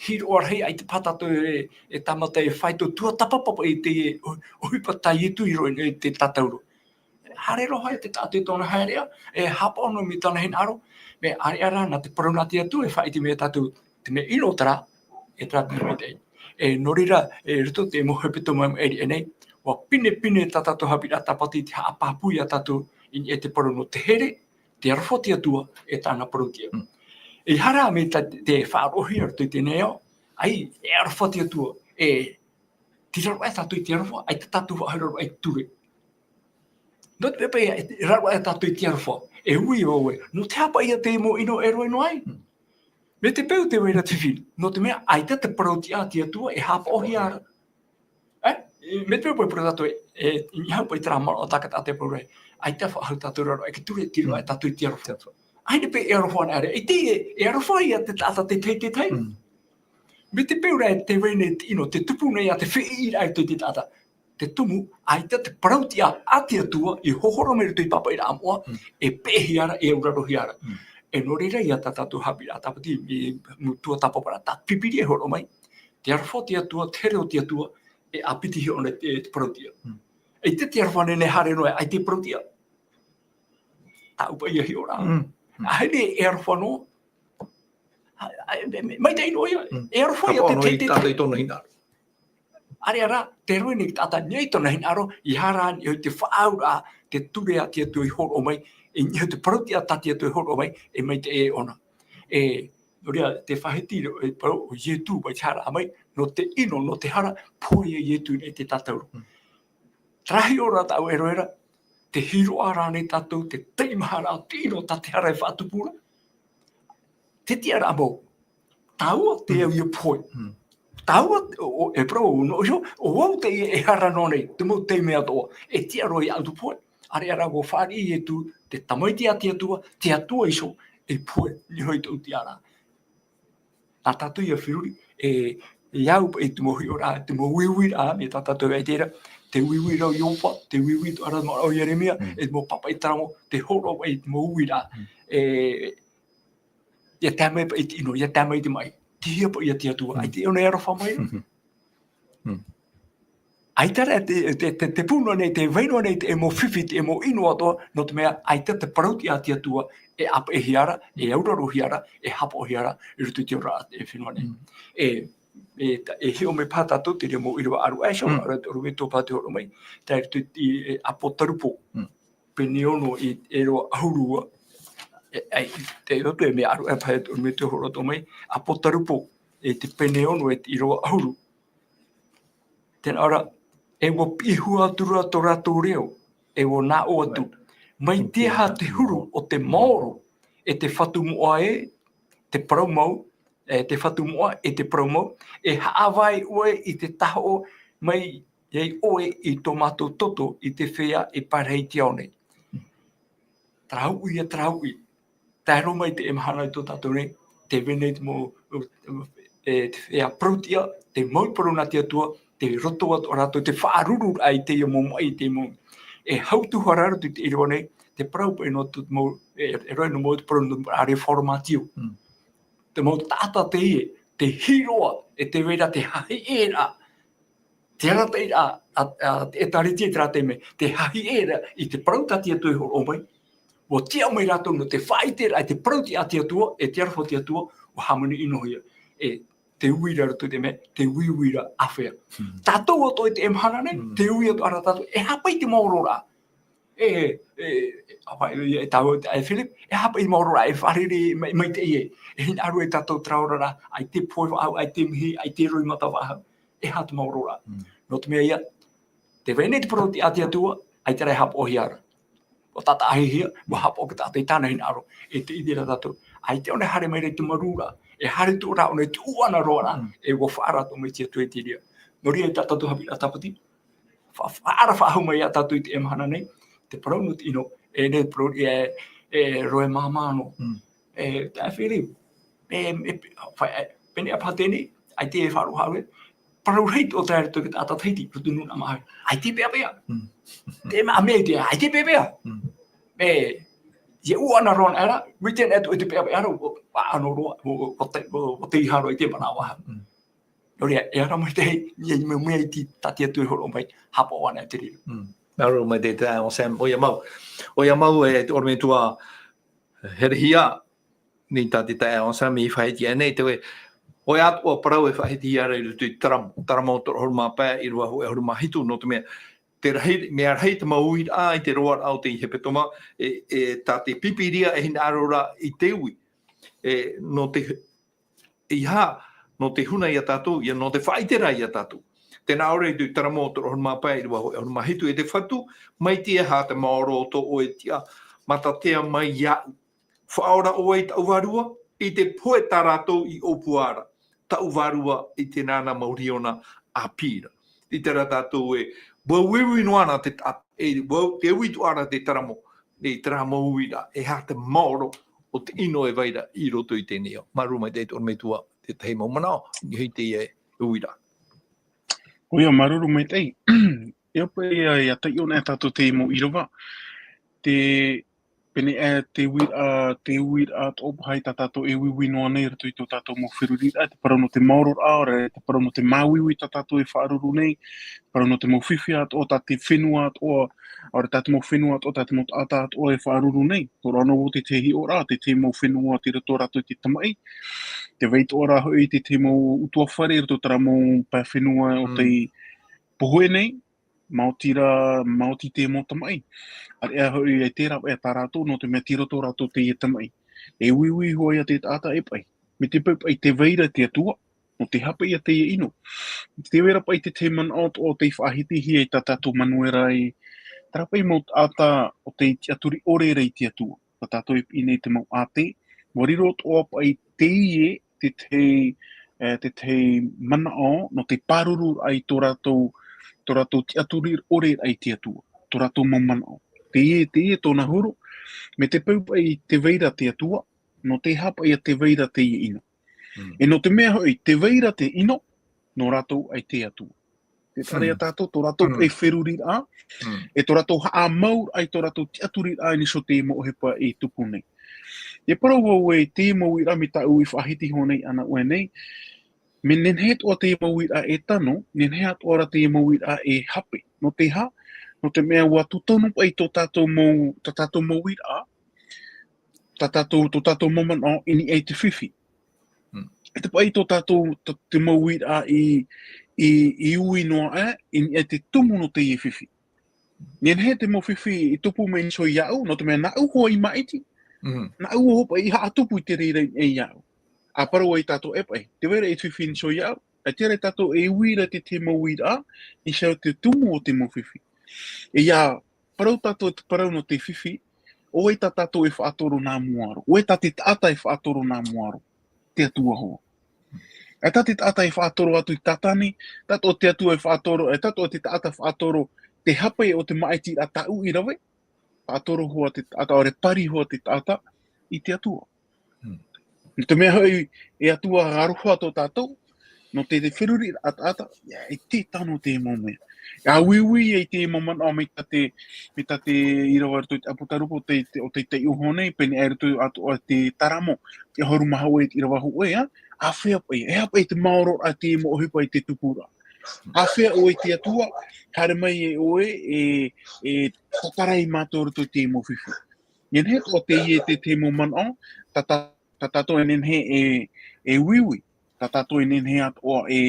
hiroʻa rahi, ʻaita paha tātou e, e tāmata e faito tuatāpapa i te ʻo-, ʻohipa tā Ietu i roto i te tātauro. Haere roa hoʻi te taʻata i tōna haereʻa, e haʻapaʻo noa mai i tāna hinaʻaro, mea ʻāreʻa rā, nā te parau nā te Atua, e faʻaʻite mai ia tātou, te mea ʻino terā, e terā te mea maitaʻi. E, nō reira, e roto te mau hepetoma maʻiri aʻe nei, ʻua pinepine tā tātou haʻapiʻiraʻa Tāpati te haʻapāpū ia tātou i niʻa i te parau nō te here, te aroha o te Atua, e tāna parauʻtiʻa. Mm. E ʻeiaha ra mea tā te faʻaroʻohia i roto i teie nei ao, ʻaita e aroha te Atua, e, tē raro aʻe tātou i te aroha, ʻaita tātou faʻaroʻo i te ture. Nō te mea paʻi, e raro aʻe tātou i te aroha, e ui vau ē, nō te aha paʻi ia te mau ʻino e rave noa ai? Mm. Mai te peu tē vai ra te fili, nō te mea ʻaita te parauʻtiʻa a te Atua e haʻapaʻohia ra. E, e, mai te peu paʻi parau tātou, e, e, i niʻa paʻi terā manaʻo tā te taʻata e parau ra, ʻaita faʻahou tātou i raro aʻe i te ture, tē raro aʻe tātou i te aroha. Te aroha. ʻAita paʻi e aroha ana ra, e te, e aroha ia te taʻata te tahi, te tahi. Mm. Mai te peu ra e tē vai nei te ʻino, tē tupu nei ā te feʻiraʻa i te taʻata. Te tumu, ʻaita te parauʻtiʻa a te Atua i hohoro mai i roto i te pāpaʻiraʻa moʻa, Mm. e peʻehia ra, e aurarohia ra. Mm. E nō reira ia tā tātou haʻapiʻiraʻa Tāpati, i, mau tuatāpaparaʻa tā te Pīpīria e hōroʻa mai, te aroha o te Atua, te here o te Atua, e ʻāpitihia ʻōna te, te parauʻtiʻa. Mm. ʻAita te aroha nehenehe e haere noa, ʻaita e parauʻtiʻa. Tāʻu paʻi ia hiʻoraʻa. Mm. Mm. ʻAhani e aroha noa. A, a, e, e, maitaʻi noa ia, Mm. e aroha ia Haʻapaʻo te, noa te, i te, tātou i tōna hinaʻaro. ʻĀreʻa rā, tē rave nei te taʻata i niʻa i tōna hinaʻaro, ʻeiaha rā i te faʻaauraʻa, te ture a te Atua i hōroʻa mai, i niʻa i te parauʻtiʻa tā te Atua i hōroʻa mai, e maitaʻi ʻōna. E, nō reira, tē faʻahiti ra, e, parau, ʻo Ietu, mai te hara mai, nō te ʻino, nō te hara, pohe ia Ietu i te tātauro. Mm. Terā hiʻoraʻa tāʻu e rave ra, tē hiroʻa ra ānei tātou, te teimaharaʻa o te ʻino tā te hara e faʻatupu ra? Te tiʻaraʻa mau. Tāua te Mm. au ia pohe. Mm. Tāua, o, o, e parau, nō, ʻo, ʻo au teie e hara noa nei, te mau taime atoʻa. E tiʻa roa ia ʻoutou pohe. ʻĀreʻa rā ʻua fāriʻi Ietu, te Tamaiti a te Atua, te Atua iho, e pohe, i niʻa i tōʻu tiʻaraʻa. Nā tātou ia feruri, e, e au paʻi te mau hiʻoraʻa, te mau uiuiraʻa, mai tā tātou e ʻite ra, te uiui ra ʻo Iopa, te uiui atoʻa ra mā ʻo Ieremia, Mm. e te mau pāpaʻi Taramo, tē hōroʻa paʻi te mau uiraʻa. Mm. E, ʻia tae mai paʻi te ʻino, ʻia tae mai te maʻi. Tei hea paʻi ia te Atua, Mm. ʻaita ʻōna e aroha mai ra. Mm. ʻAita rā, te, te, te, te pū noa nei, tē vai noa nei te mau fifi, te mau ʻino atoʻa, nō te mea ʻaita te parauʻtiʻa a te Atua, e ʻāpeʻehia ra, e aurarohia ra, e haʻapaʻohia ra, i roto i te oraraʻa e fenua nei. Mm. E, e, ta-, e hiʻo mai paha tātou, te reira mau ʻīrava ʻāruʻe, e, Mm. ʻāruʻe, ʻōrome tō paha tē hōroʻa mai, tae i roto i, e, ʻApotarupo. Mm. Pene ono i, e rua ʻahuru ua. E, ai, te roto e mea ʻāruʻe paha, ʻōrome tō hōroʻa mai, ʻApotarupo, e te pene ono e te ʻīrava ʻahuru. Tē nā ʻō ra, e ʻua piʻi hua atu ra tō rātou reo, e ʻua nā ʻō atu. Right. Mai te aha te huru o te maoro, e te fatu moʻa ē, te parau mau, e te fatu moʻa, e te parau mau, e haʻavā ʻoe i te tahoʻo mai, i ai ʻoe i tō mātou toto i te feiā e pārahi i te ao nei. Tārahu ia, tārahu. Tae roa mai i teie mahana i tō tātou nei, tē vai nei te mau, e, te feiā parautiʻa, te mau parau nā te Atua, tē roto atoʻa rātou, te faʻaruru ai teie mau maʻi, te mau. E hau atu hoʻi rā rātou i te ʻīrava nei, te parau paʻi nō te mau, e, e roaʻa nō mau te parau nō te reformatio. Mm. Te mau taʻata teie, te hiroʻa, e tē vai ra te hahiʻeraʻa, te arataʻiraʻa, a, a, te ʻĒtārētia i terā taime, te hahiʻeraʻa i te parau tā te Atua e hōroʻa mai. ʻUa tiʻa mai rātou nō te faʻaʻiteraʻa i te parau a te Atua, e te aroha o te Atua, ʻua hāmani ʻino hia. E te uira i roto i te mea, te uiuiraʻa āfea. Hmm. Tātou atoʻa i teie mahana nei, Hmm. te ui atoʻa ra tātou, e aha paʻi te maororaʻa. E, e, e, ʻaita, e, e, tāua, e Philip, e aha paʻi te maororaʻa, e fārerei, mai, mai te ie. E hinaʻaro e tātou te rā oraraʻa, ʻaita e pohe faʻahou, ʻaita e mihi, ʻaita e roimata faʻahou. E aha te maororaʻa. Hmm. Nō te mea ïa, tē vai nei te parau a te Atua, ʻaita rā e haʻapaʻohia ra. ʻUa tātaʻahihia, ʻua haʻapaʻo te taʻata i tāna hinaʻaro. E te ʻite ra tātou. ʻAita ʻōna e haere mai ra i te marūraʻa. E haere atu ra ʻōna i te ʻuʻana roa ra. Mm. E ʻua faʻaara atoʻa mai te Atua i te reira. Nō reira tā tātou haʻapiʻiraʻa tāpati. Fa-, faʻaara faʻahou mai ia tātou i teie mahana nei. Te parau nō te ʻino. E nei parau, e, e roe māmā nō. Mm. E, tā Philip, e, e, fa-, e, pēnei ā paha teie, ʻaita e faʻaroʻo haere, parau rahi atoʻa i roto i te taʻata Tahiti, roto i te nūnaʻa Māori. ʻAita e peʻapeʻa. Mm. Te mea, mea te, ʻaita e peʻapeʻa. Mm. E, ʻia ʻuʻana roa anaʻe ra, ʻua ʻite anaʻe atoʻa i te peʻapeʻa ra, ʻo, ʻo, ʻano roa, ʻo, ʻo, ʻo te, ʻo, ʻo te iha roa i te manaʻo. Mm. Nō reira, e ara mai te, ʻia, ʻia, mea iti tā te Atua e hōroʻa mai, haʻapaʻo anaʻe i te reira. Mm. Māuruuru maitaʻi taeaʻe Sam, ʻoia mau. ʻOia mau, e, te ʻorometua, herehia, nei tā te taeaʻe Sam i faʻaʻite nei, te, ʻoia atoʻa parau e faʻaʻitehia ra i roto i te Taramo, Taramo toru ʻahuru mā pae, ʻīrava hōʻē ʻahuru mā hitu, nō te mea, te rahi, mea rahi te mau uiraʻa i te roaraʻa o te hepetoma, e, e, tā te Pīpīria e hinaʻaro ra i te ui. E, nō te, ʻeiaha, nō te huna ia tātou, ʻia nō te faʻaʻite ra ia tātou. Tē nā ʻō ra i te Taramo toru ʻahuru mā pae, ʻīrava hōʻē ʻahuru mā hitu, e te Fatu, mai te aha te maoro o tō ʻoe tiʻa, matatea mai iāʻu. Faʻaora ʻoe i tāʻu vārua, i te pohe tā rātou i ʻōpua ra, tāʻu vārua i te nānā mau riona ʻāpī ra. I terā tātou e, ʻua uiui noa na te ta-, e, ʻua, te ui atoʻa ra te Taramo, i terā mau uiraʻa, e aha te maoro o te ʻino e vai ra i roto i teie nei ao. Māuruuru maitaʻi te ʻorometua, te tahi mau manaʻo, i niʻa i teie uiraʻa. ʻOia, māuruuru maitaʻi. E au paʻi ia, ʻia taiʻo anaʻe tātou i te mau ʻīrava. Te, pēnei ā te uiraʻa, te uiraʻa atoʻa paha tā tātou e uiui noa nei i roto i tō tātou mau feruriraʻa, te parau nō te maororaʻa, ʻaore rā te parau nō te māuiui tā tātou e faʻaruru nei, parau nō te mau fifi atoʻa, tā te fenua atoʻa, ʻaore rā tā te mau fenua atoʻa, tā te mau taʻata atoʻa e faʻaruru nei. Tē ʻō ra anaʻe vau te tahi hiʻoraʻa, te tahi mau fenua tei roto rātou i te tamaʻi. Tē vai atoʻa ra hoʻi te tahi mau ʻutuāfare i roto i terā mau pae fenua o Mm. tei pohe nei, maoti rā, maoti te mau tamaʻi. ʻAreʻa hoʻi e terā paʻi tā rātou, nō te mea tei roto rātou i teie tamaʻi. E uiui hoʻi ia te taʻata e paʻi. Mai te peu paʻi tē vai ra te Atua, nō te aha paʻi ia teie ʻino. Tē vai ra paʻi te tahi manaʻo atoʻa tei faʻahitihia i tā tātou Manuera i terā paʻi mau taʻata ʻo tei tiʻaturi ʻore ra i te Atua. Tā tātou e piʻi nei te mau ʻāte, ʻua riro atoʻa paʻi teie te tahi, e, te tahi manaʻo, nō te pārururaʻa i tō rātou, tō rātou tiʻaturi ʻore ra i te Atua, tō rātou mau manaʻo. Teie, teie tōna huru, mai te peu paʻi tē vai ra te Atua, nō te aha paʻi ia tē vai ra teie ʻino. Mm. E nō te mea hoʻi, tē vai ra te ʻino, nō rātou ʻaita e Atua. Te tare Mm. a tātou, tō rātou Mm. paʻi feruriraʻa, Mm. e tō rātou haʻamau ai tō rātou tiʻaturiraʻa, nīsō te mau ʻohipa i tupu nei. E parau vau e te mau uiraʻa mai tāʻu i faʻahiti iho nei anaʻe nei, mea nehenehe atoʻa te mau uiraʻa e tano, nehenehe atoʻa rā te mau uiraʻa e hape. Nō te aha, nō te mea ʻua tūtonu paʻi tō tātou mau, tā tātou mau uiraʻa, tā tātou, tō tātou mau manaʻo i niʻa i te fifi. Mm. E te paʻi tō tātou, tō te mau uiraʻa i, i, i ui noa aʻe, i niʻa i te tumu nō teie fifi. Nehenehe te mau fifi i tupu mai nīsō iāʻu, nō te mea nāʻu hoʻi i māʻiti. Mm. Nāʻu hoʻi paʻi i haʻatupu i te reira i, iāʻu. ʻA parau ai tātou e paʻi, tē vai ra e fifi nīsō iāʻu, ʻaita rā tātou e ui ra te, te mau uiraʻa, nīsō te tumu o te mau fifi. E ʻia parau tātou te parau nō te fifi, ʻo vai tā tātou e faʻatoro nā mua roa, ʻo vai tā te taʻata e faʻatoro nā mua roa, te Atua hoʻi. E tā te taʻata e faʻatoro atu i Tātane, tā tō te Atua e faʻatoro, e tā tō te taʻata faʻatoro te hape o te māʻitiraʻa tāʻu i rave, faʻatoro hoʻi te taʻata, ʻaore pari hoʻi te taʻata i te Atua. Hmm. Nō te mea hoʻi, e Atua aroha tō tātou, nō te, te feruriraʻa taʻata, ia, e te tano te mau mea. Ia, uiui, e te mau manaʻo mai tā te, mai tā te ʻīrava i roto i te ʻApotarupo, te, te, ʻo te, te iho nei, pēnei i roto atu i te Taramo, te ʻahuru mā hōʻē, te ʻīrava hōʻē, ā, āfea paʻi, e aha paʻi te maoro a te mau ʻohipa i te tupuraʻa. Āfea ʻoe i te Atua, haere mai e ʻoe, e, e tatarai mātou i roto i te mau fifi. Nehenehe atoʻa teie te, te mau manaʻo, tā, tā, tā tātou e nehenehe e, e uiui, tā tātou e nehenehe atoʻa e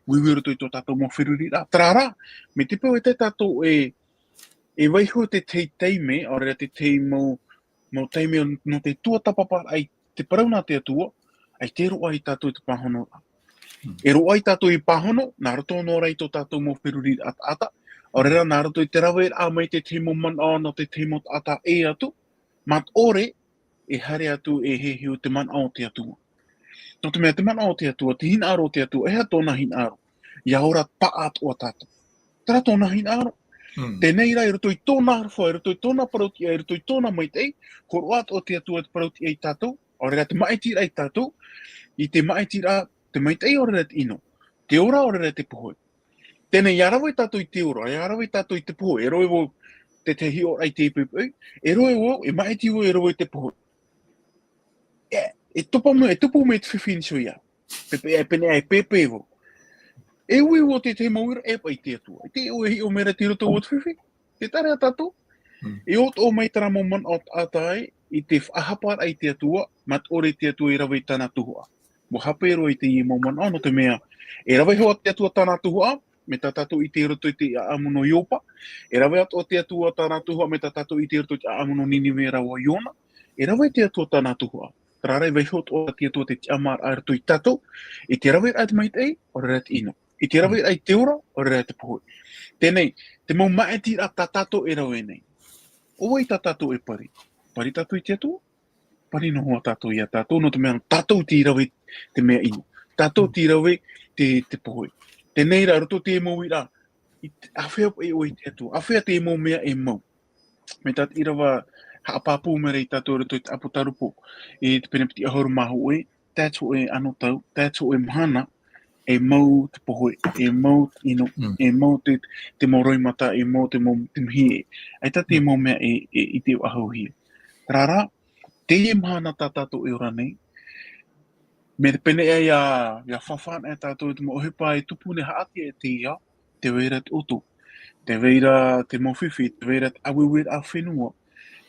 uiui i roto i tō tātou mau feruriraʻa. Terā rā, mai te peu e tā tātou e, e vaiiho te tahi taime, ʻaore rā te tahi mau, mau taime nō te tuatāpaparaʻa i te parau nā te Atua, ʻaita e roaʻa ia tātou i te pāhonoraʻa. Hmm. E roaʻa ia tātou i pāhono, nā roto noa ra i tō tātou mau feruriraʻa taʻata, ʻaore rā nā roto i te raveraʻa mai te tahi mau manaʻo nō te tahi mau taʻata ʻē atu, mā te ʻore, e haere atu e heheu te manaʻo o te Atua. Nō te mea te manaʻo o te Atua, te hinaʻaro o te Atua, e aha tōna hinaʻaro? Ia ora paʻatoʻa tātou. Terā tōna hinaʻaro. Hmm. Teie rā, i roto i tōna aroha, i roto i tōna parauʻtiʻa, i roto i tōna maitaʻi, hōroʻa atoʻa te Atua te parauʻtiʻa ia tātou, ʻaore rā te māʻitiraʻa ia tātou, i te māʻitiraʻa, te maitaʻi ʻaore rā te ʻino. Te ora ʻaore rā te pohe. Teie, ia rave tātou i te ora, ia rave tātou i te pohe, e rave vau te, te hiʻoraʻa i te poʻipoʻi, e rave vau, e māʻiti vau, e rave i te pohe. E, e topa mai, e tupu mai te fifi nō te hōʻē. Pepe, e pēnei, e pēpē vau. E uiui ʻoe i te mau uiraʻa e paʻi i te Atua. E te ʻoe hiʻo mai ra i roto o te fifi. Te tare a tātou. Hmm. E ʻō atoʻa mai terā mau manaʻo taʻata ē, i te faʻahaparaʻa i te Atua, mā te ʻore te Atua e rave i tāna tuhaʻa. ʻUa hape roa i teie mau manaʻo, nō te mea, e rave hoʻi te Atua tāna tuhaʻa, mai tā tātou i ʻite i roto i te ʻāʻamu nō Iopa. E rave atoʻa te Atua tāna tuhaʻa, mai tā tātou i ʻite i roto i te ʻāʻamu nō Ninive rāua ʻo Iona. E rave te Atua tāna tuhaʻa. Terā rā, e vaiiho atoʻa te Atua te tiʻamāraʻa i roto ia tātou, i te raveraʻa i te maitaʻi, ʻaore rā te ʻino. I te raveraʻa i te ora, ʻaore rā te pohe. Teie, te mau māʻitiraʻa tā tātou e rave nei. ʻO vai tā tātou e pari? Pari tātou i te Atua? Pari noa tātou ia tātou, nō te mea tātou tei rave te mea ʻino. Tātou tei rave te, te pohe. Teie rā, roto i te mau uiraʻa, i te, āfea paʻi ʻoe i te Atua, āfea te mau mea e mau. Mai tā te ʻīrava haʻapāpū mai ra ia tātou i roto i te ʻApotarupo, i te pene piti ʻahuru mā hōʻē, tae atu hōʻē anotau, tae atu hōʻē mahana, e mau te pohe, e mau te ʻino, Mm. e mau te, te mau roimata, e mau te mau, te mihi, ʻaita te Mm. mau mea e, e, i te faʻahouhia. Terā rā, teie mahana tā tātou e ora nei, mea pēnei ia, ia fafana e tātou i te mau ʻohipa e tupu nei haʻati e te ia, tē vai ra te ʻoto, tē vai ra te mau fifi, tē vai ra te ʻāueueraʻa fenua.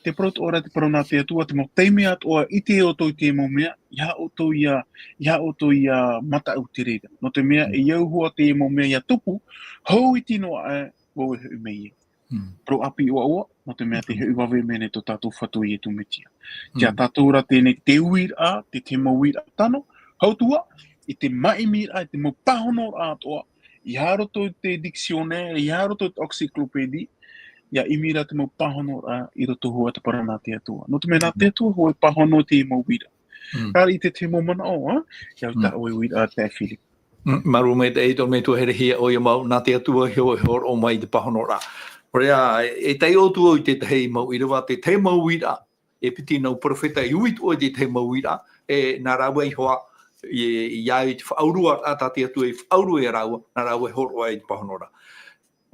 Te parau atoʻa ra, te parau nā te Atua, te mau taime atoʻa ʻite ʻoutou i te mau mea, ʻeiaha ʻoutou ia, ʻeiaha ʻoutou ia mataʻu i te reira. Nō te mea, Mm. e au hoʻi te mau mea ia tupu, hou iti noa aʻe, vau e hoʻi mai ai. Mm. Parau ʻāpī ʻoaʻoa, nō te mea te Mm. hoʻi vave mai nei tō tātou Fatu Iesu Mesia. Mm. Tei ia tātou ra teie te uiraʻa, te, te mau uiraʻa tano, hau atu ā, i te māʻimiraʻa, i te mau pāhonoraʻa atoʻa, ʻeiaha roto i te dictionnaire, ʻeiaha roto i te encyclopédie, ʻia ʻimi ra te mau pāhonoraʻa i roto hoʻi i te parau nā te Atua. Nō te mea nā Mm. te Atua hoʻi e pāhono i te mau uiraʻa. Mm. Terā rā te, te mau manaʻo, ā, ʻia au Mm. tā ʻoe uiraʻa, taeaʻe Philip. Mm, māuruuru maitaʻi i tō metua here hia ʻoia mau, nā te Atua hoʻi e hōroʻa mai i te pāhonoraʻa. ʻOia, e, e taiʻo atu au i te tahi mau ʻīrava, te tahi mau uiraʻa, e piti nau perofeta i ui atu i te tahi mau uiraʻa, e nā rāua iho ā, e, i au i te faʻaurua, ā, tā te Atua i faʻaurua ia rāua, nā rāua e hōroʻa i te pāhonoraʻa.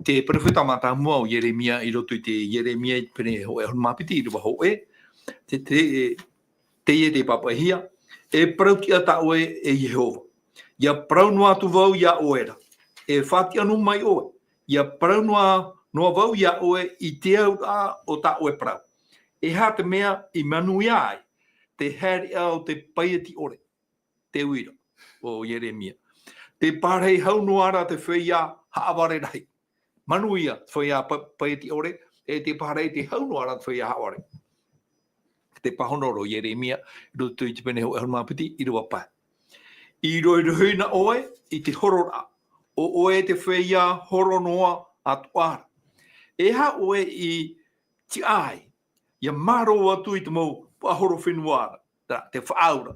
Te perofeta mātāmua ʻo Ieremia i roto i te Ieremia i te pene hōʻē ʻahuru mā piti ʻīrava hōʻē, te, te, e, teie tē pāpaʻihia, e parauʻtiʻa tā ʻoe e Iehova. ʻIa parau noa atu vau ia ʻoe ra, e faʻatiʻa noa mai ʻoe, ʻia parau noa, noa vau ia ʻoe i te auraʻa o tā ʻoe parau. E aha te mea i manuia ai te haereʻa o te paieti ʻore, te uira o Ieremia. Tē pārahi hau noa ra te feiā haʻavare rahi. Manuia te feiā pa-, paieti ʻore, e tē pārahi hau noa ra te feiā haʻavare. Te pāhono ra ʻo Ieremia, i roto i te pene hōʻē ʻahuru mā piti, ʻīrava pae. I rohirohina ʻoe i te hororaʻa, ʻo ʻoe te feiā horo noa atoʻa ra. E aha ʻoe i tiʻa ai, ʻia mārō atu i te mau faʻahoro fenua ra, te, te faʻaau ra.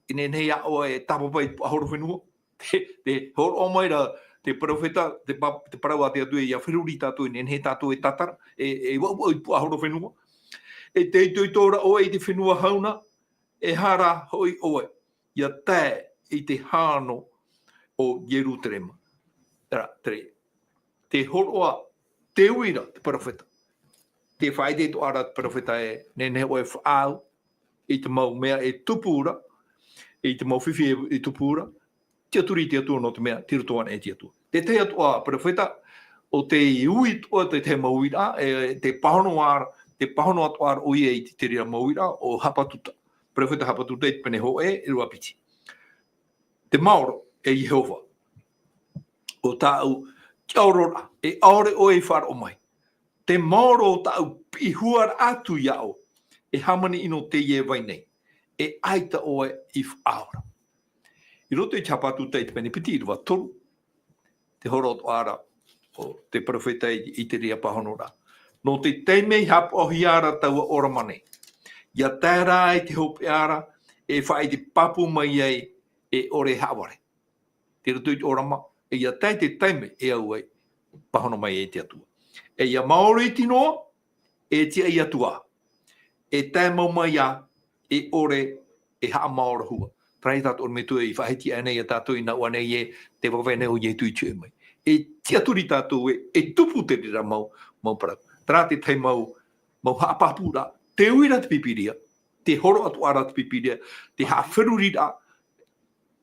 e nehenehe ia ʻoe e tāpapa i te puaʻahoro fenua. Te, te hōroʻa mai ra te peropheta, te pa-, te parau a te Atua, ia feruri tātou, e nehenehe tātou e tātara, e, e vauvau i te puaʻahoro fenua. E te itoito ra ʻoe i te fenua hau na, e aha ra hoʻi ʻoe, ia tae i te hāno o Ierutarema. Terā, te, te hōroʻa, te uira, te peropheta. Te faʻaʻite atoʻa ra te peropheta e nehenehe ʻoe e faʻaau i te mau mea e tupu ra, i te mau fifi e, e tupu ra, tiʻaturi i te Atua nō te mea, tei roto anaʻe i te Atua. Te tahi atoʻa peropheta, ʻo tei ui atoʻa te tahi mau uiraʻa, e, te pāhono ra, te pāhono atoʻa ra ʻoia i te, te reira mau uiraʻa, ʻo Hapatuta. Peropheta Hapatuta i te pene hōʻē, e rua piti. Te maoro, e Iehova, ʻo tāʻu tiʻaororaʻa, e ʻaore ʻoe i faʻaroʻo mai. Te maoro o tāʻu piʻi huaraʻa atu ia ʻoe, e hāmani ʻino teie e vai nei, e ʻaita ʻoe i faʻaora. I roto i te Hapatuta i te pene piti, ʻīrava toru, te hōroʻa atoʻa ra o te peropheta i, i te reira pāhonoraʻa. Nō te taime i haʻapaʻohia ra taua ʻōrama nei, ia tae ra i te hopeʻa ra, e faʻaʻite pāpū mai ai, e ʻore haʻavare. Tei roto i te ʻōrama, e ia tae te taime e au ai, pāhono mai ai te Atua. E ia maoro iti noa, e tiʻa atu ā. E tae mau mai ā, e ʻore, e haʻamaorohia. Terā ia tātou ʻorometua i faʻahiti aʻe nei ia tātou i nā ʻua nei e te vave nei o Ietu i tuʻu mai. E tiʻaturi tātou e, e tupu te reira mau, mau parau. Terā te tahi mau, mau haʻapāpūraʻa, te uira te Pīpīria, te hōroʻa atoʻa ra te Pīpīria, te haʻaferuriraʻa,